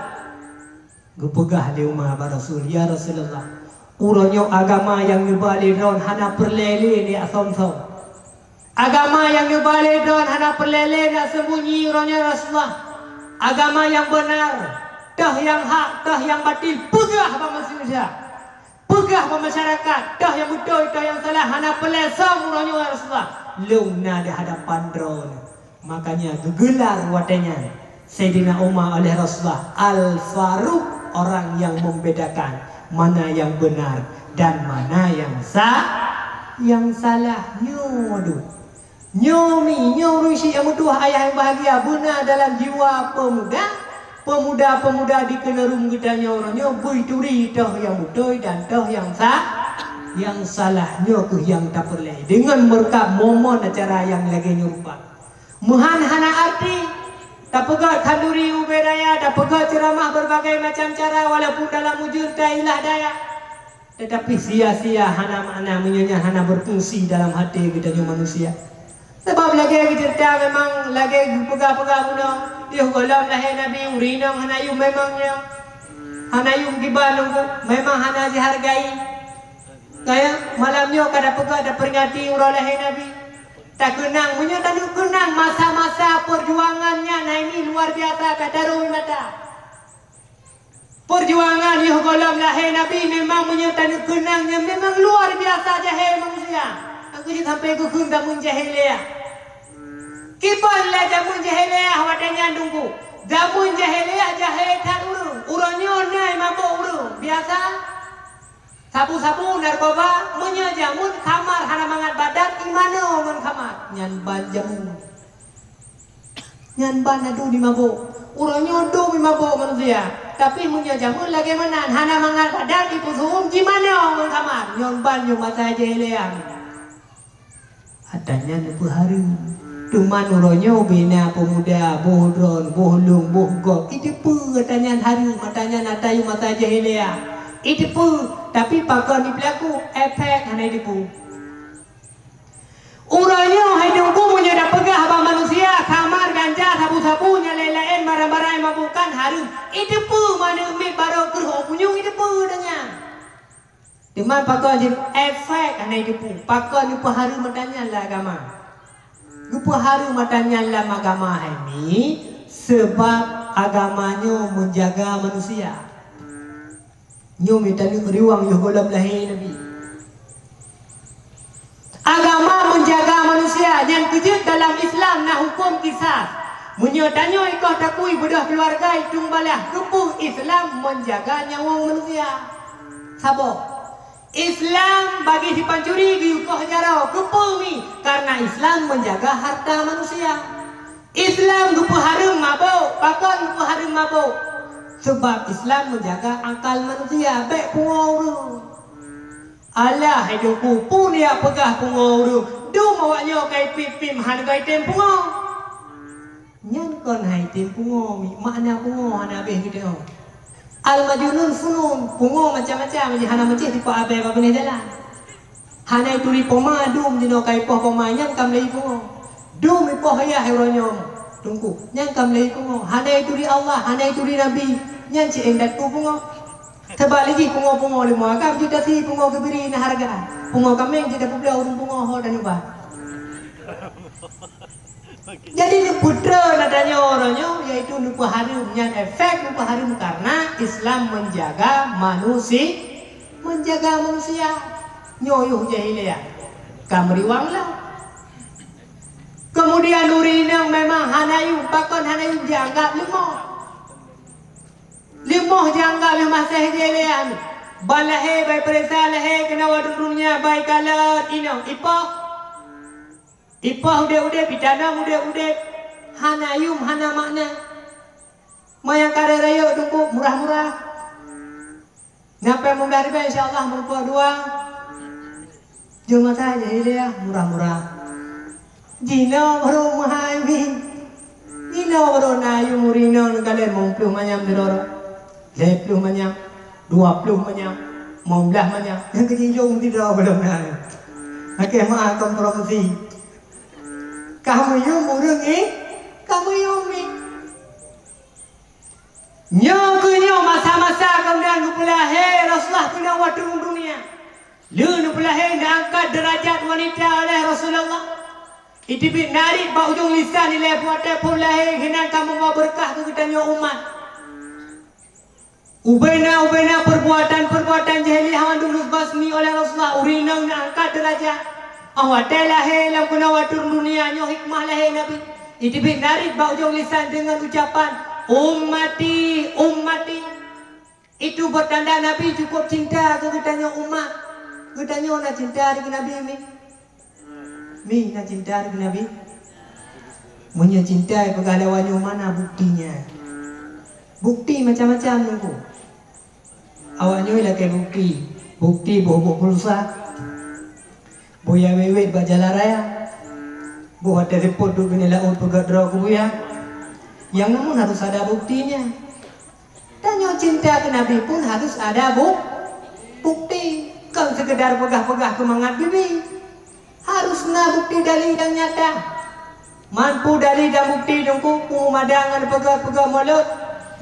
Geupeugah lé Umar bak Rasul, "Ya Rasulullah, uroe nyoe agama nyang neuba lé droen hana peureulée lé nibak som-som. Agama nyang neuba lé droen hana peureulée lé nibak seumbunyi uroe nyoe, ya Rasulullah. Agama nyang beunar, toh nyang hak, toh nyang batil, peugah bak manusia. Peugah bak masyarakat, toh nyang beutôi, toh nyang salah, hana peureulée som uroe nyoe, ya Rasulullah. Lôn na di hadapan droeneuh." Makanya geugelar watée nyan Saidina Umar oleh Rasulullah Al-Faruq, orang yang membedakan mana yang benar dan mana yang sa-, yang salah. Nyoe deuh. Nyoe mi, nyoe ureuëng syiek nyang meutuwah ayah nyang bahgia, beuna dalam jiwa peumuda. Peumuda-peumuda di keuneureueng geutanyoe uroe nyoe beu turi toh nyang beutôi dan toh nyang sa-, nyang salah. Nyoe kheueh nyang tapeureulée deungon meureukat momen acara nyang lagée nyoe rupa. Meuhan hana arti tapeugét khanduri ubé raya, tapeugét ceuramah berbagai macam cara, walaupun dalam ujeuen tailah daya, tetapi sia-sia, hana makna meunyoe nyan hana berfungsi dalam até geutanyoe manusia. Sabab lagée geuceurita memang lagée geupeugah-peugah bunoe, yoh gohlom lahé Nabi, ureuëng inong hana yum memang nyoe. Hana yum kiban nunggu, memang hana jihargai. Kaya malam nyoe ka tapeugah, taperingati uroe lahé Nabi. Takeunang, meunyoe taneuk keunang masa-masa peujuangan nyan, hai mi luar biasa ka taroe mata. Peujuangan yoh gohlom lahé Nabi memang meunyoe taneuk keunang nyan memang luar biasa jahé manusia. Aku cit sampai geukheun jameun jahiliyah. Kiban lé jameun jahiliyah watée nyan teungku. Jameun jahiliyah jahé that ureuëng. Uroe nyoe na mabök ureuëng. Biasa. Sabu-sabu, narkoba, meunyoe jameun khamar hana mangat badan, imanoe ngon khamar. Nyan ban jameun. Nyan ban na dum jimabök. Uroe nyoe dum jimabök manusia. Tapi meunyoe jameun lagée meunan, hana mangat badan, ipeusuum jimanoe ngon khamar. Nyan ban nyoe masa jahiliyah. Ata nyan neupeuhareuem. Teuma uroe nyoe bina peumuda, boh droen, boh lôn, boh gob. Iteupeue ata nyan hareuem, ata nyan ata yum masa jahiliyah. Iteupeue, tapi pakon jipeulaku, efek hana iteupeue. Uroe nyoe hai teungku meunyoe tapeugah bak manusia, khamar, ganja, sabu-sabu, nyang laén-laén, barang-barang nyang mabukkan hareuem. Iteupeue manök miet barô kreueh punyueng, iteupeue ata nyan. Teuma pakon jeuet efek hana jiteupeue, pakon geupeuhareuem ata nyan lam agama. Geupeuhareuem ata nyan lam agama hai mi, seubab agama nyoe meujaga manusia. Nyoe meutanyoe riwang yoh gohlom lahé Nabi. Agama meujaga manusia, nyan keuh jeuet dalam Islam na huköm kisas. Meunyoe tanyoe ikoh takui beudôh keuluwarga, itueng balaih, keupeue Islam meujaga nyawöng manusia? Saboh. Islam bagi si pancuri geuyue koh jaroe, keupeue mi? Karena Islam meujaga harta manusia. Islam geupeuhareuem mabök, pakon geupeuhareuem mabök? Seubab Islam meujaga akal manusia, bék pungoe ureuëng. Alah, hai teungku, peue neujak peugah pungoe ureuëng? Dum awak nyoe ka ipiep-piep hana geutem pungoe. Nyan kon hai tem pungoe, mi-, makna pungoe hana habéh geutanyoe. Al-majnun funun, pungoe macam-macam, jadi hana meucéh tipe abée bak binéh jalan. Hana ituri poma, dum jinoe ka ipoh poma, nyan ka meulai pungoe. Dum ipoh yah uroe nyoe, teungku, nyan ka meulai pungoe. Hana ituri Allah, hana ituri Nabi, nyan cit indat pungoe. Teubalik jih pungoe-pungoe leumo agam, jitasi pungoe geubri na hareuga. Pungoe kaméng jitapubloe ureuëng pungoe ho dan ubat. Jadi, neupeutrön ata nyoe uroe nyoe, yaitu neupeuhareuem, nyan efek neupeuhareuem karena Islam menjaga manusi-, menjaga manusia. Nyoe yoh jahiliyah. Ka meuriwang lom. Kemudian ureuëng inong memang hana yum, pakon hana yum, jianggab leumo. Leumo jianggab lé masa jahiliyah. Ban lahé, ban peuriksa lahé, keunoe wadong dunia, ban kalon inong ipoh. Ipoh udeb-udeb, itanom udeb-udeb, hana yum, hana makna. Manyang kareh rayeuk teungku murah-murah. Nyampe mudah ribèe, insya Allah, meureumpok dua. Jeuet masa jahiliyah murah-murah. Jinoe baru meuhai mi. Jinoe baru na yum ureuëng inong neukalon limong ploh manyam sidroe. Lhèe ploh manyam, dua ploh manyam, limong blaih manyam. Nyang keujinjong sidroe gohlom na. Lakèe meuah kompromisi. Ka meuyum ureuëng ngieng, ka meuyum ngieng. Nyoe keuh nyoe masa-masa Neupeulahé Rasulullah keunoe watée dunia. Lheueh neupeulahé neuangkat deurajat wanita oleh Rasulullah. Iteubiet narit bak ujong lisan ilée watée phon lahé hinan ka meubawa beureukat keu geutanyoe umat. Ubena-ubena perbuatan-perbuatan jahiliyah mandum neubasmi oleh Rasulullah, ureuëng inong neuangkat deurajat. Óh watée lahé lam keunoe watée dunia nyoe hikmah lahé Nabi. Iteubiet narit bak ujong lisan deungon ucapan, "Ummati, ummati." Itu beutanda Nabi cukup cinta keu geutanyoe umat. Geutanyoe na cinta keu Nabi mi? Mi na cinta keu Nabi? Meunyoe cinta peugah lé awaknyoe mana buktinya? Bukti macam-macam nunggu. Awaknyoe lakée bukti. Bukti boh-boh pulsa. Buya wewet bak jalan raya. Boh watée seupôt duek binéh laôt peugét droe keu buya. Nyang namun harus ada buktinya. Tanyoe cinta keu Nabi pun harus ada bu-, bukti. Kon sekedar peugah-peugah keumangat bibi. Harus na bukti dalil nyang nyata. Mampu dalil dan bukti teungku peumada ngon peugah-peugah mulod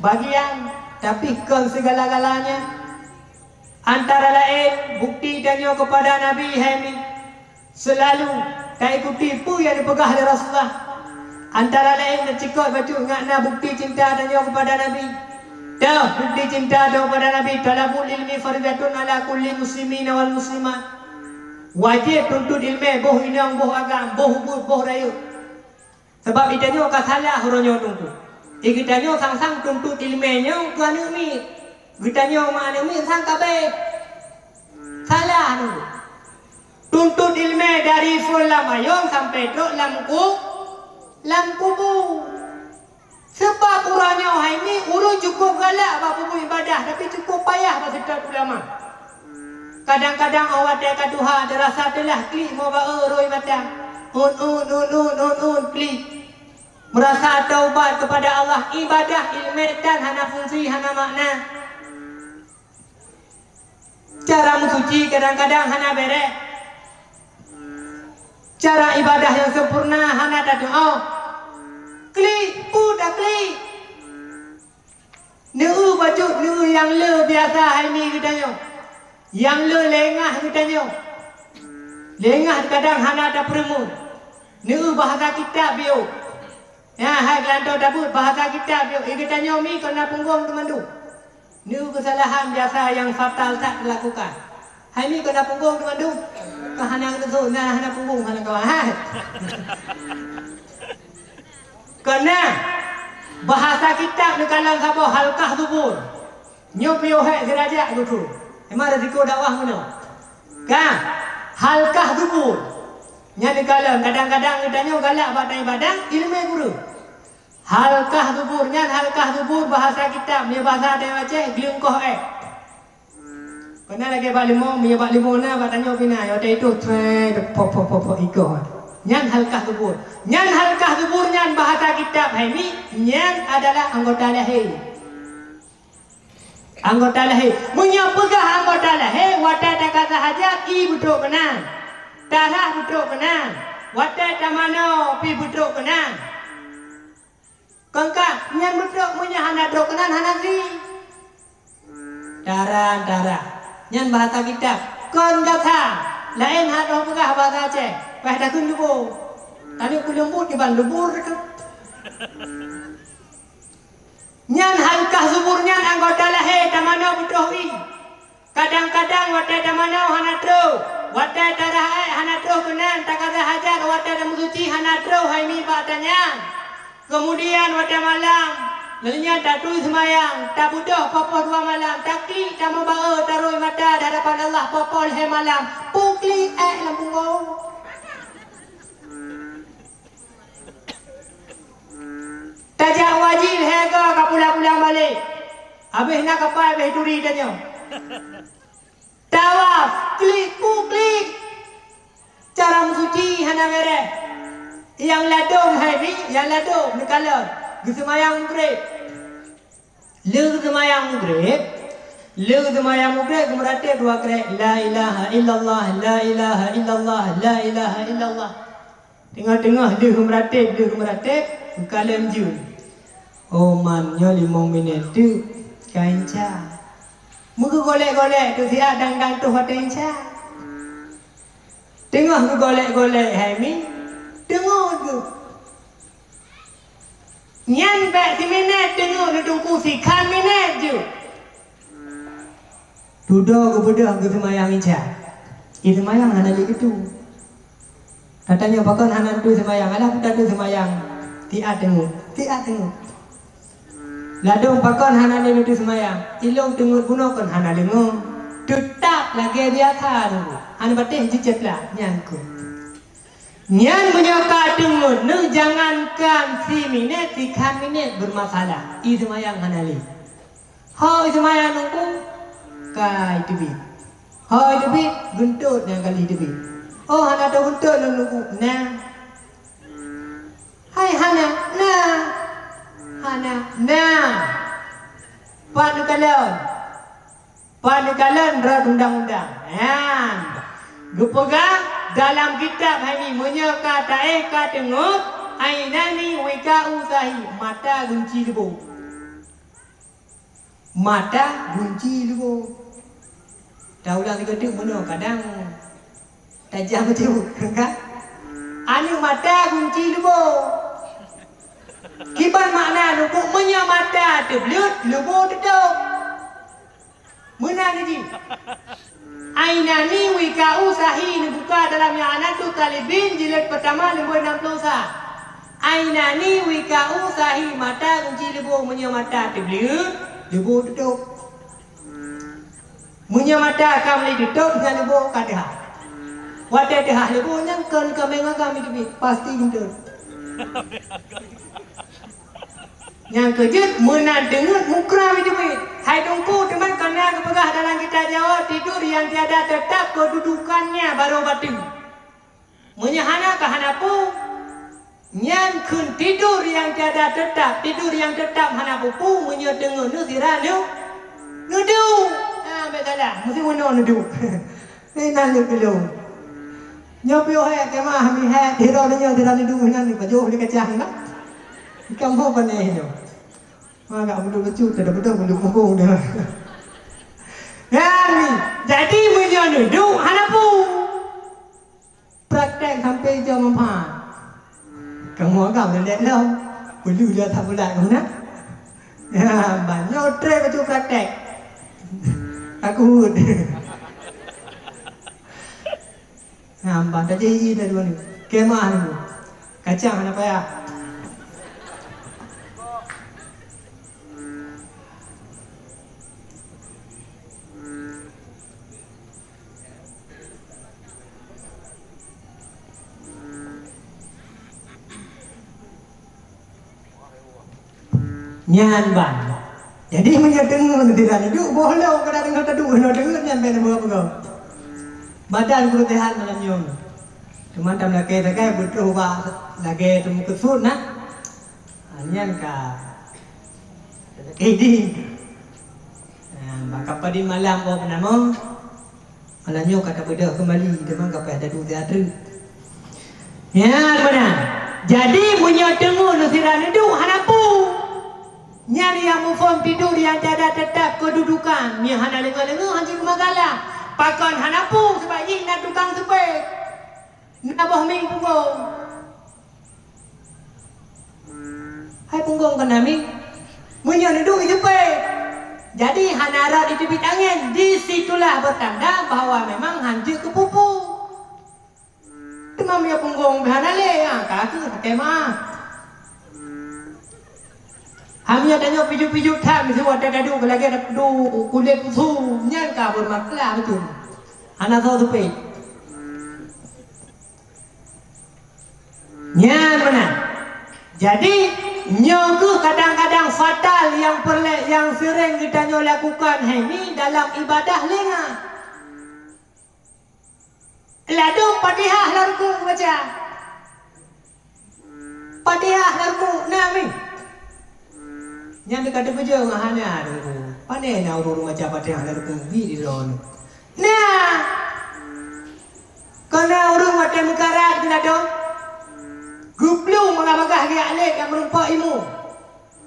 bagian, tapi kon segala-galanya. Antara laén bukti tanyoe keupada Nabi hai mi. Seulalu taikuti peue nyang geupeugah lé Rasulullah. Antara laén neucikot bacut ngat na bukti cinta tanyoe keupada Nabi. Toh bukti cinta tanyoe keupada Nabi, thalabul ilmi faridatun ala kulli muslimin wal muslimat. Wajéb tuntot ileumé boh inong boh agam, boh ubeut boh rayeuk. Sabab geutanyoe ka salah uroe nyoe teungku. Geutanyoe sang-sang tuntot ileumé nyoe keu aneuëk miet. Geutanyoe ma aneuëk miet sang ka abéh. Salah teungku. Tuntot ileumé dari phon lam ayôn sampoe trok lam ku-, lam kubu. Sabab uroe nyoe hai mi ureuëng cukup galak bak peubeuet ibadah tapi cukup payah bak seutôt ulama. Kadang-kadang óh watée ka tuha teurasa teulah klik mo ba-e roi mata. Un, un, un, un, un, un, klik. Meurasa taubat keupada Allah, ibadah ileumé tan hana fungsi, hana makna. Cara meusuci kadang-kadang hana béreh. Cara ibadah nyang sempurna hana tatuoh. Klik, pu taklik. Neueu bacut neueu nyang le biasa hai mi geutanyoe. Nyang le lengah geutanyoe. Lengah kadang hana tapeureumeun. Neueu bahasa kitab biôh. Nyan hai geulantoe tabeuet bahasa kitab biôh. Geutanyoe mi kon na punggong teumandum. Neueu keusalahan biasa nyang fatal that teulakukan. Hai mi kon na punggong teumandum. Ka hana geuseuôt na hana punggong hana kawan hai. Keunan bahasa kitab neukalon saboh halkah zubur. Nyoe piôh hék sirajak geutu. Emang risiko dakwah meunoe. Ka halkah zubur. Nyan neukalon kadang-kadang geutanyoe galak bak ibadah ileumé guru. Halkah zubur nyan halkah zubur bahasa kitab, nyoe bahasa Aceh gleungkoh ék. Keunan lagée bak limong, meunyoe bak limong na bak tanyoe pih na, watée itu tré pop pop pop pop ikoh. Nyan halkah zubur. Nyan halkah zubur nyan bahasa kitab hai mi, nyan adalah anggota lahé. Anggota lahé. Meunyoe peugah anggota lahé, watée takaza hajat i beutrok keunan. Tarah beutrok keunan. Watée tamanoe pih beutrok keunan. Kon ka, nyan beutrok meunyoe hana trok keunan hana si. Tarah, tarah. Nyan bahasa kitab. Kon gata. Laén hana peugah bahasa Aceh. Paih takheun lubô. Tapi peuleumbut diban lubur tu. Nyan halkah zubur nyan anggota lahé tamanoe beutrok i. Kadang-kadang watée tamanoe hana trok, watée tarah ék hana trok keunan, takaza hajat watée tameusuci hana trok hai mi bak tanyan. Keumudian watée malam, lheueh nyan tatui seumayang, tabeudôh poh-poh dua malam, taklik tameuba-e taroi mata di hadapan Allah poh-poh lhée malam, puklik ék lam punggong. Tajak haji lhée goe ka pulang-pulang balek. Habéh na kapai habéh turi tanyoe. Tawaf, klik, pu klik. Cara meusuci hana béreh. Nyang ladôm hai bi, nyang ladôm neukalon. Geuseumayang Maghrib. Lheueh seumayang Maghrib, lheueh seumayang Maghrib geumeuratéb dua krek, "La ilaha illallah, la ilaha illallah, la ilaha illallah." Teungoh-teungoh lheueh geumeuratéb, lheueh geumeuratéb, geukalon jeuem. Oh man, nyoe limong minét teuk, ka inca. Meugeugolek-golek tu siat dang-dang toh watèe isya. Teungoh geugolek-golek hai mi, teungoh geuh. Nyan bèk siminèt teungoh, neuteungku sikhan minèt jeuet. Dudoe geubeudôh geuseumayang isya. Iseumayang hana lé geutu. Tatanyong pakon hana lé seumayang, alah peue tateupeue seumayang. Siat teungoh, siat teungoh. Ladôm pakon hana lé neuteupeue seumayang, ilôn teungeut bunoe kon hana lé ngon. Teutap lagèe biasa teungku. Hana patéh jiceuplak nyan kon. Nyan meunyoe ka teungeut neuh, jangankan siminèt, sikhan minèt beurmasalah. Iseumayang hana lé. Ho iseumayang teungku, ka iteubiet. Ho iteubiet, geuntot nyang ka lheueh iteubiet. Oh, hana teugeuntot lôn teungku. Na. Hai hana, na. Hana, na. Pat neukalon. Pat neukalon rot undang-undang. Nyan. Geupeugah dalam kitab hai nyoe, meunyoe ka taéh ka teungeut, ainani wikau sahi, mata gunci leubo. Mata gunci leubo. Taulang sigoe teuk meunoe kadang tajam bacut, kan? Aneuk mata gunci leubo. Kiban makna leubo, meunyoe mata teubleuet, leubo teutôb. Meunan jih. Ainani wikau sahi, neubuka dalam I'anatut Thalibin jilid peutama, leubeh nam ploh sa. Ainani wikau sahi, mata gunci leubo, meunyoe mata teubleuet, leubo teutôb. Meunyoe mata ka meuli teutôb, nyan leubo ka teuhah. Watèe teuhah leubo nyan kon kaméng agam jiteubiet, pasti geuntot. Nyang keujeuet meunan deungon mukra jiteubiet. Hai teungku, teuma kana geupeugah dalam kitab Jawa, tidur yang tiada tetap kedudukannya baru batu. Meunyoe hana ka hana peue, nyan kheun tidur nyang tiada tetap, tidur nyang tetap hana peue-peue, meunyoe teungoh neuh sira neuh, neuduek. Ah, bèk salah, meusti meunoe neuduek. Inan lé keu lôn. Nyoe piôh hèk, kemah mi hèk, sidroe nyoe, sidroe neuduek inan, pajoh lé kacang na. Kamoe pane nyoe. Wah, agak beudôh lucu, teudoh-beudôh beudôh muphom dah. Nyan, jadi meunyoe neuduek hana peue. Praktek sampai jam empat. Kamoe agam lé lom. Peulu dia tak bulat kamoe na. Ya, ban nyoe trép bacut praktek. Takut. Nah, ban tajih dari mana? Kemah ni. Kacang hana payah. Nyan ban. Jadi meunyoe deungoe neudiran iduek, boh lom keunan deungoe taduek, hana deungoe nyan ban peugah-peugah. Badan kureueng seuhat malam nyoe. Teuma tam lakèe sagai beutôi bak lagèe teumeukeusut na. Ha, nyan ka. Jadi, ha, baka padum malam boh peunamoh. Malam nyoe ka tabeudôh keumbali, teuma ka payah taduek siat treuk. Nyan meunan. Jadi, meunyoe teungoh neusira neuduek, hana peue. Nyan nyang muphom tidur nyang tiada tetap kedudukan. Nyan hana leungoe-leungoe, hana cit masalah. Pakon hana peue, sabab jih na tukang seupét. Na boh mieng punggong. Hai punggong keunan mieng. Meunyoe neuduek iseupét. Jadi, hana rot iteubiet angén. Di situlah beutanda bahwa memang hanjeuet keu peue-peue. Teuma meunyoe punggong beh hana lé, ha, ka kheueh, lakèe meu'ah. Ha, meunyoe tanyoe pijuet-pijuet that, miseue watèe taduek lagèe taduek kulét pusu, nyan ka beureumasalah beutôi. Hana soe seupét. Nyan meunan. Jadi, nyoe kheueh kadang-kadang fatal nyang peureulèe, nyang seuréng geutanyoe lakukan hai nyoe dalam ibadah lé nyan. Ladôm Fatihah lam rukuk baca. Fatihah lam rukuk na mi. Nyan ka teupeujeuet ngon hana teungku. Pane na ureueng baca Fatihah lam rukuk bi di droeneuh. Nah. Kana ureueng watèe meukarat geuladôm. Geuplueng bagah-bagah geujak lé nyang meurumpok imeum.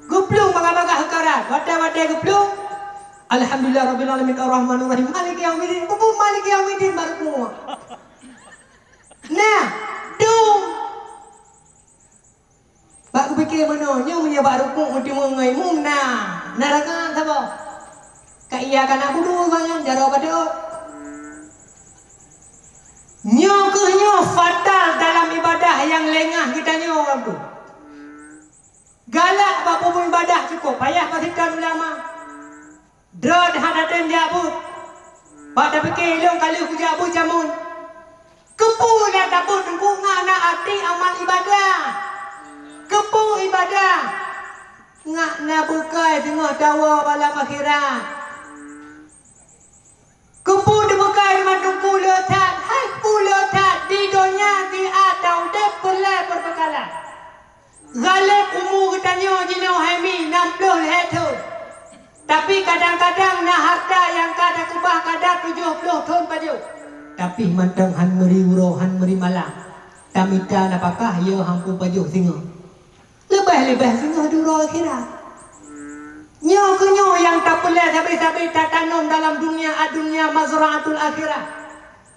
Geuplueng bagah-bagah meukarat. Watèe-watèe geuplueng, Alhamdulillah rabbil alamin, arrahmanir rahim, maliki yaumiddin. Peue maliki yaumiddin bak rukuk? Nah, dum. Bak kupike meunoe, nyoe meunyoe bak rukuk meuteumé ngon imum, nah, na rakaat saboh. Ka iyyaka na'budu, nyan jaroe padub. Nyoe kheueh nyoe fatal dalam ibadah nyang lengah geutanyoe tu. Galak bak peue ibadah cukôp payah bak siteun ulama. Droe that até jak buet. Bak tapike ilôn ka lheueh kujak buet jameun. Keupeue na tabeuet teungku ngon na até amal ibadah? Keupeue ibadah? Ngon na beukai singoh tawoe alam akhirat. Keupeue teubeukai teuma teungku le that, hai peue le that di donya di atau udeb peureulée peubeukalan. Ghaleb umu geutanyoe jinoe hai mi nam ploh lhée thon. Tapi kadang-kadang na harta nyang ka takeubah kada tujoh ploh thon pajoh. Tapi mantong han meuri uroe, han meuri malam. Tamita nafakah, yo han peue pajoh singoh. Leubeh-leubeh singoh di uroe akhirat. Nyoe keuh nyoe nyang tapeureulée sabe-sabe tatanom dalam dunia, ad-dunya mazra'atul akhirah.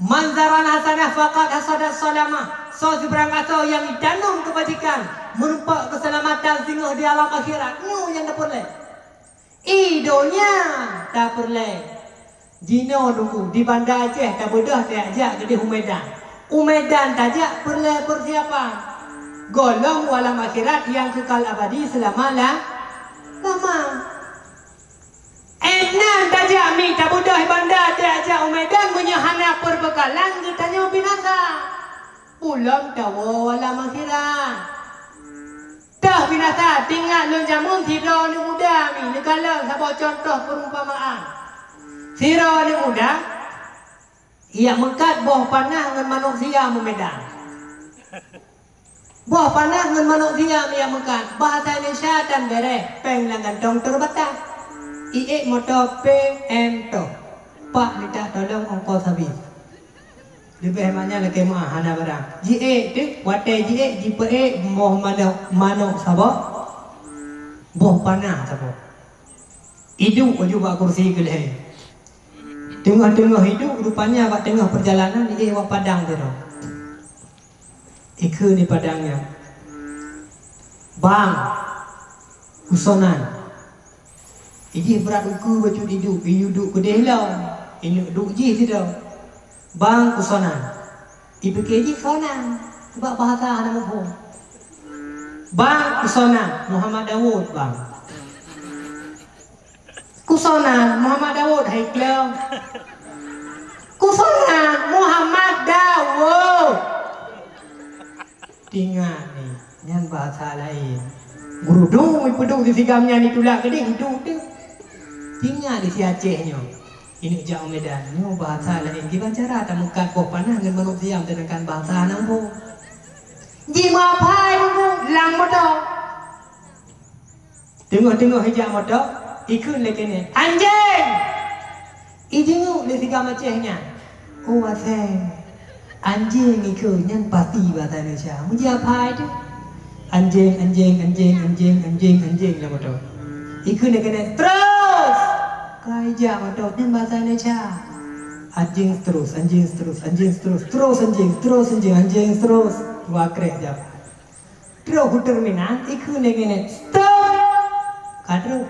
Man zara'al hasanah faqad hasadas salamah. Soe sibarang asoe nyang jitanom keubajikan, meurumpok keuseulamatan singoh di alam akhirat. Nyoe nyang tapeureulée. I donya tapeureulée. Jinoe teungku di Banda Aceh tabeudôh tajak keudeh u Medan. U Medan tajak peureulée peusiapan. Gohlom u alam akhirat nyang keukal abadi seulama la-, lama. Inan tajak mi tabeudôh banda tajak u Medan, meunyoe hana peubeukalan geutanyoe binasa. Ulôn tawoe lam akhirat. Teuh binasa, tingat lôn jameun sidroe aneuk muda mi, neukalon saboh cuntoh peurumpamaan. Sidroe aneuk muda, ijak meukat boh panah ngon manok siam u Medan. Boh panah ngon manok siam ijak meukat, bahasa Indonesia tan bereh, péng lam kantong teubatas. Iék moto P M toh, pak minta tolong ongkos habis. Leubeh mak nyan lakée meuah hana barang. Jiék teuk, watée jiék jipeuék boh manok, manok saboh, boh panah saboh. Iduek laju bak kursi keu lhée. Teungoh-teungoh iduek, rupanya bak teungoh peurjalanan, iék bak padang sidroe. Ikheun di padang nyan, "Bang, usonan." Ijih brat ukeue bacut iduek, iduek keudeh lom, ineuk duek jih sidroe. "Bang, usonan." Ipike jih sonan, bak bahasa hana muphom. "Bang, usonan." "Muhammad Daud, Bang." "Kusonan Muhammad Daud, hai kleueng." "Kusonan Muhammad Daud." Tingat ni, nyan bahasa laén. Gurudong ipeuduek di sigam nyan itulak keudeh, iduek teuk. Tingat di si Aceh nyoe. Ineuk jak u Medan, nyoe bahasa laén. Kiban cara tameukat boh panah ngon manok siam, seudangkan bahasa hana muphom. Jimeuaphai bubu lam moto. Teungoh-teungoh ijak moto, ikheun lé keuneuk, "Anjing!" Ijingeuk lé sigam Aceh nyan. Oh, asai. Anjing ikheun nyan pasti bahasa Indonesia. Meujiaphai teuh. Anjing, anjing, anjing, anjing, anjing, anjing lam moto. Ikheun lé keuneuk, "Terus!" Ka ijak moto nyan bahasa Indonesia. Anjing terus, anjing terus, anjing terus, terus anjing, terus anjing, anjing terus. Dua kreh jak. Trok u terminal, ikheun lé keuneuk, "Stop!" Ka trok.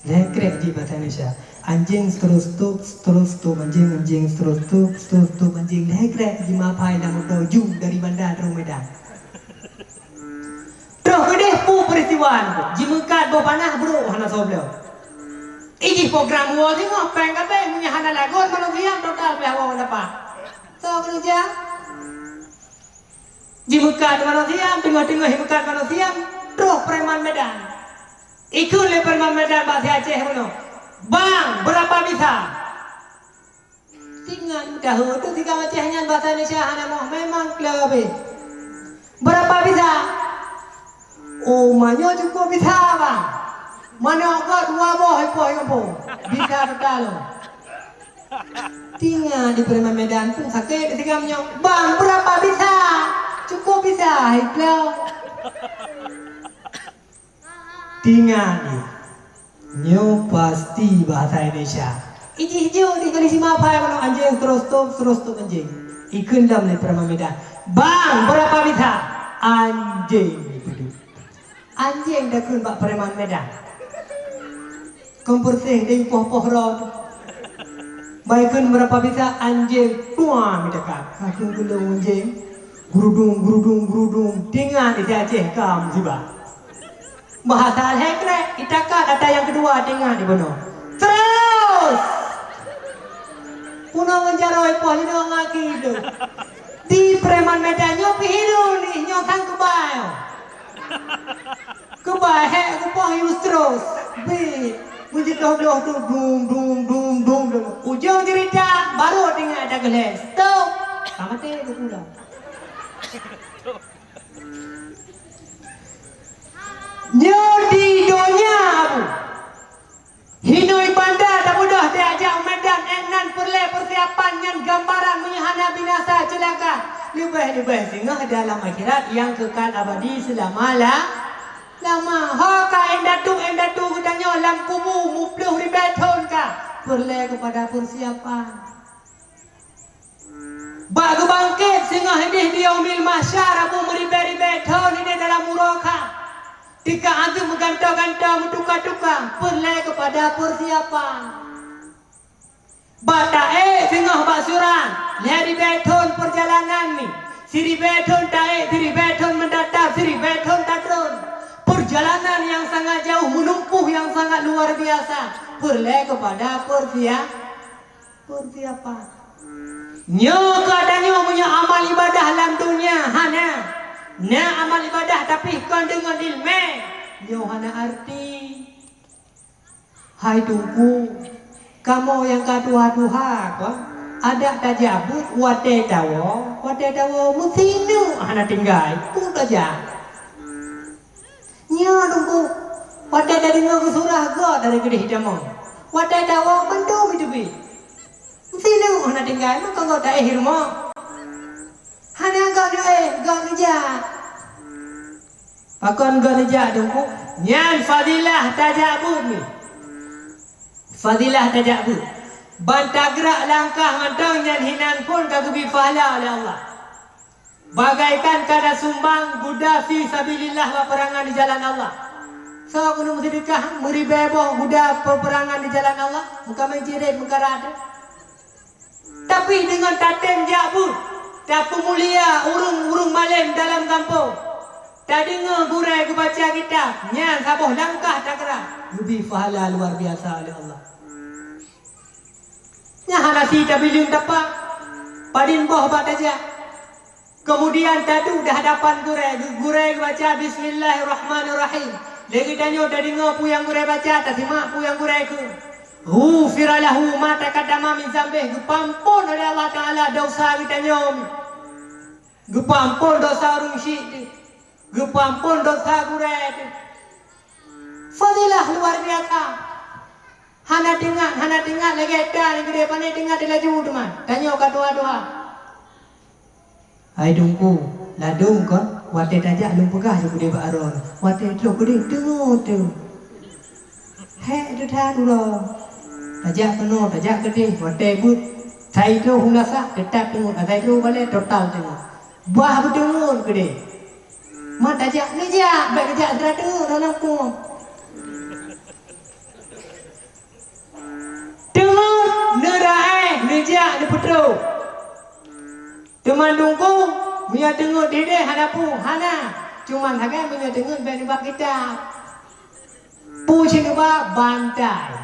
Lhée kreh jih bahasa Indonesia. Anjing terus stop, terus stop anjing, anjing terus stop, terus stop anjing. Lhée kreh jimeuaphai lam moto jum dari Banda trok Medan. Trok keudeh peue peuristiwa nyan, jimeukat boh panah brok hana soe bloe. Ijih program woe singoh péng ka péng, meunyoe hana lagot manok siam total pih awak dapat. Soe keureuja? Jimeukat manok siam, teungoh-teungoh jimeukat manok siam, troh preman Medan. Ikheun lé preman Medan bak si Aceh bunoe, "Bang, beurapa bisa?" Tingat meudahu teuh sigam Aceh nyan bahasa Indonesia hana moh, memang keuleubeh. "Beurapa bisa?" "Oh, meunyoe cukup bisa, Bang. Manok gob dua boh ipoh-ipoh. Bisa teuka lom." Tingat di preman Medan pun sakét di sigam nyoe. "Bang, beurapa bisa? Cukup bisa, hai kleueng." Tingat di. Nyoe pasti bahasa Indonesia. Ijih jeuet di kali sima phai meunan anjing, terus stop, terus stop anjing. Ikheun lom lé preman Medan. "Bang, berapa bisa?" "Anjing," dipeudeuh. Anjing takheun bak preman Medan. Kon peureséh deng poh-poh rot. Bah ikheun berapa bisa, anjing, tua mita ka. Takheun geulong anjing. Gurudung, gurudung, gurudung. Teuingat di Aceh ka musibah. Bahasa lhèe krek, itaka kata nyang keudua teuingat di bunoe. Terus! Bunoe ngon jaroe poh linoe ngaki tu. Di preman Medan nyoe pih hireuen nih, nyoe kan keubai. Keubai hék geupoh yus terus. Bit. Meujeuet doh-doh tu dum, dum, dum, dum, dum. Ujong cerita, baru teuingat ata geulhèe. Stop! Ka maté geuh pulang. Nyoe di donya, Bu. Hinoe banda tabeudôh tajak u Medan, ék nan peureulèe peusiapan nyan gambaran meunyoe hana binasa ceulaka. Leubeh-leubeh singoh dalam akhirat nyang kekal abadi seulama la-, lama. Ho ka indatu-indatu geutanyoe lam kubu muplôh ribèe thôn ka. Peureulèe keupada peusiapan. Bak geubangkét singoh idéh di Yaumil Mahsyar, abu meuribèe-ribèe thôn idéh dalam uroe kha. Tika anteuk meugantoe-gantoe, meutuka-tuka, peureulèe keupada peusiapan. Bak taék singoh bak surat, lhèe ribèe thôn peurjalanan nyoe. Siribèe thôn taék, siribèe thôn meudatar, siribèe thôn tatron. Peurjalanan nyang sangat jauh, meunumpôh nyang sangat luar biasa, peureulèe keupada peusia-, peusiapan. Nyoe ka tanyoe meunyoe amal ibadah lam donya hana, na amal ibadah tapi kon deungon ileumèe, nyoe hana arti. Hai Teungku, kamoe nyang ka tuha-tuha, kon? Adak tajak beuet watèe tawoe, watèe tawoe meusineuk hana tinggai, peue tajak? Nyoe Teungku, watèe tadeungoe geusurah göt dari keudeh jameun. Watèe tawoe mandum jiteubiet. Meusineuk hana tinggai, meukeunong taéh rumoh. Hana göt neuéh, göt neujak. Pakon göt neujak Teungku? Nyan fadilah tajak beuet nyoe. Fadilah tajak beuet. Ban tagrak langkah mantong nyan hinan phon ka geubri pahala lé Allah. Bagaikan ka tasumbang guda fi sabilillah bak peurangan di jalan Allah. Soe keuneuk meuseudeukah meuribèe boh guda peurangan di jalan Allah? Meukaméng cirét meukarat. Tapi deungon tatém jak beuet, tapeumulia ureueng-ureueng malém dalam gampông. Tadeungoe gurèe geubaca kitab, nyan saboh langkah tagrak, geubri pahala luar biasa lé Allah. Nyan hana si tabileuen tapa, padum boh bak tajak. Keumudian taduek di hadapan gurèe, gu-, gurèe geubaca, "Bismillahirrahmanirrahim." Lé geutanyoe tadeungoe peue nyang gurèe baca, tasimak peue nyang gurèe kheun. "Ghufira lahu ma taqaddama min dzambih," geupeuamphon oleh Allah Taala desya geutanyoe. Geupeuamphon desya ureueng syik teuh. Geupeuamphon desya gurèe teuh. Fadilah luar biasa. Hana teuingat, hana teuingat lagèe tan keudéh, pane teuingat dilaju teuma. Tanyoe ka tuha-tuha. Hai Teungku, ladôm kon, watèe tajak lôn peugah ju keudéh bak droeneuh. Watèe trôh keudéh, teungoh teuh. Hék teuh that uroe. Tajak keunoe, tajak keudéh, watèe beuet. Sai trôh u Meunasah, teutap teungoh. Asai trôh balèe, total teungoh. Bah beuteungoh keudéh. Man tajak, neujak, bèk neujak sira teungoh, na lampu. Teungoh neuraéh, neujak, neupeutrôh. Teuma Teungku, meunyoe teungoh dideh hana peue, hana. Cuman sagai meunyoe teungoh bèk neubak kitab. Peue cit neubak? Bantai.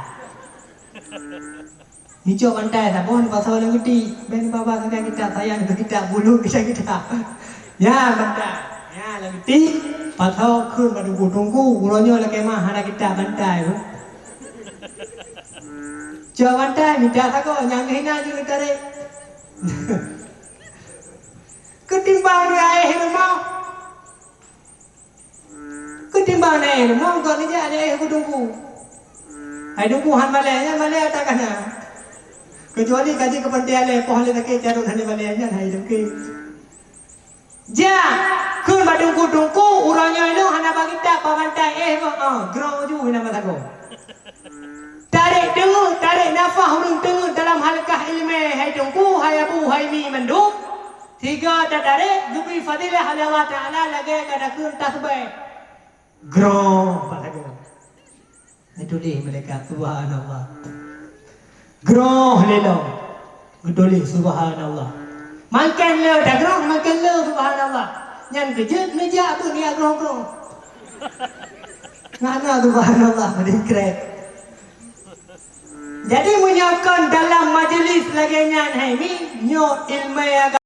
Neucok bantai saboh neupasoe lam geuti. Bèk neubaba sagai kitab, sayang keu kitab, bulut sagai kitab. Nyan bantai. Nyan lam geuti, pasoe kheun bak Teungku, Teungku, uroe nyoe lakèe meuh hana kitab bantai tu. Cok bantai, mita sagoe, nyang geuh inan jeuet neutarek. Keutimbang neuéh rumoh. Keutimbang neuéh rumoh, göt neujak neuéh keu Teungku. Hai Teungku han malèe, nyan malèe ata ka na. Keucuali ka jeuet keu pantai alèe, poh lé sakét carông hana malèe, nyan hai Teungku. Jak, kheun bak Teungku, Teungku, uroe nyoe lôn hana bak kitab, bak bantai, éh, bak, ah, grong ju, hana masa goe. Teungku, hai Abu, hai Mi mandum, sigoe tatarek geubri fadilah lé Allah Taala lagée ka takheun tasbih. Groe, pat lagée. Geutuléh malaikat, "Subhanallah." Groe lé lom, geutuléh, "Subhanallah." Makin le tagroe, makin le, "Subhanallah." Nyan keujeuet neujak beuet nyan groe-groe. Ngon, "Subhanallah," meudikrek. Jadi, meunyoe kon dalam majeulis lagée nyan, hai Mi, nyoe ileumé agama.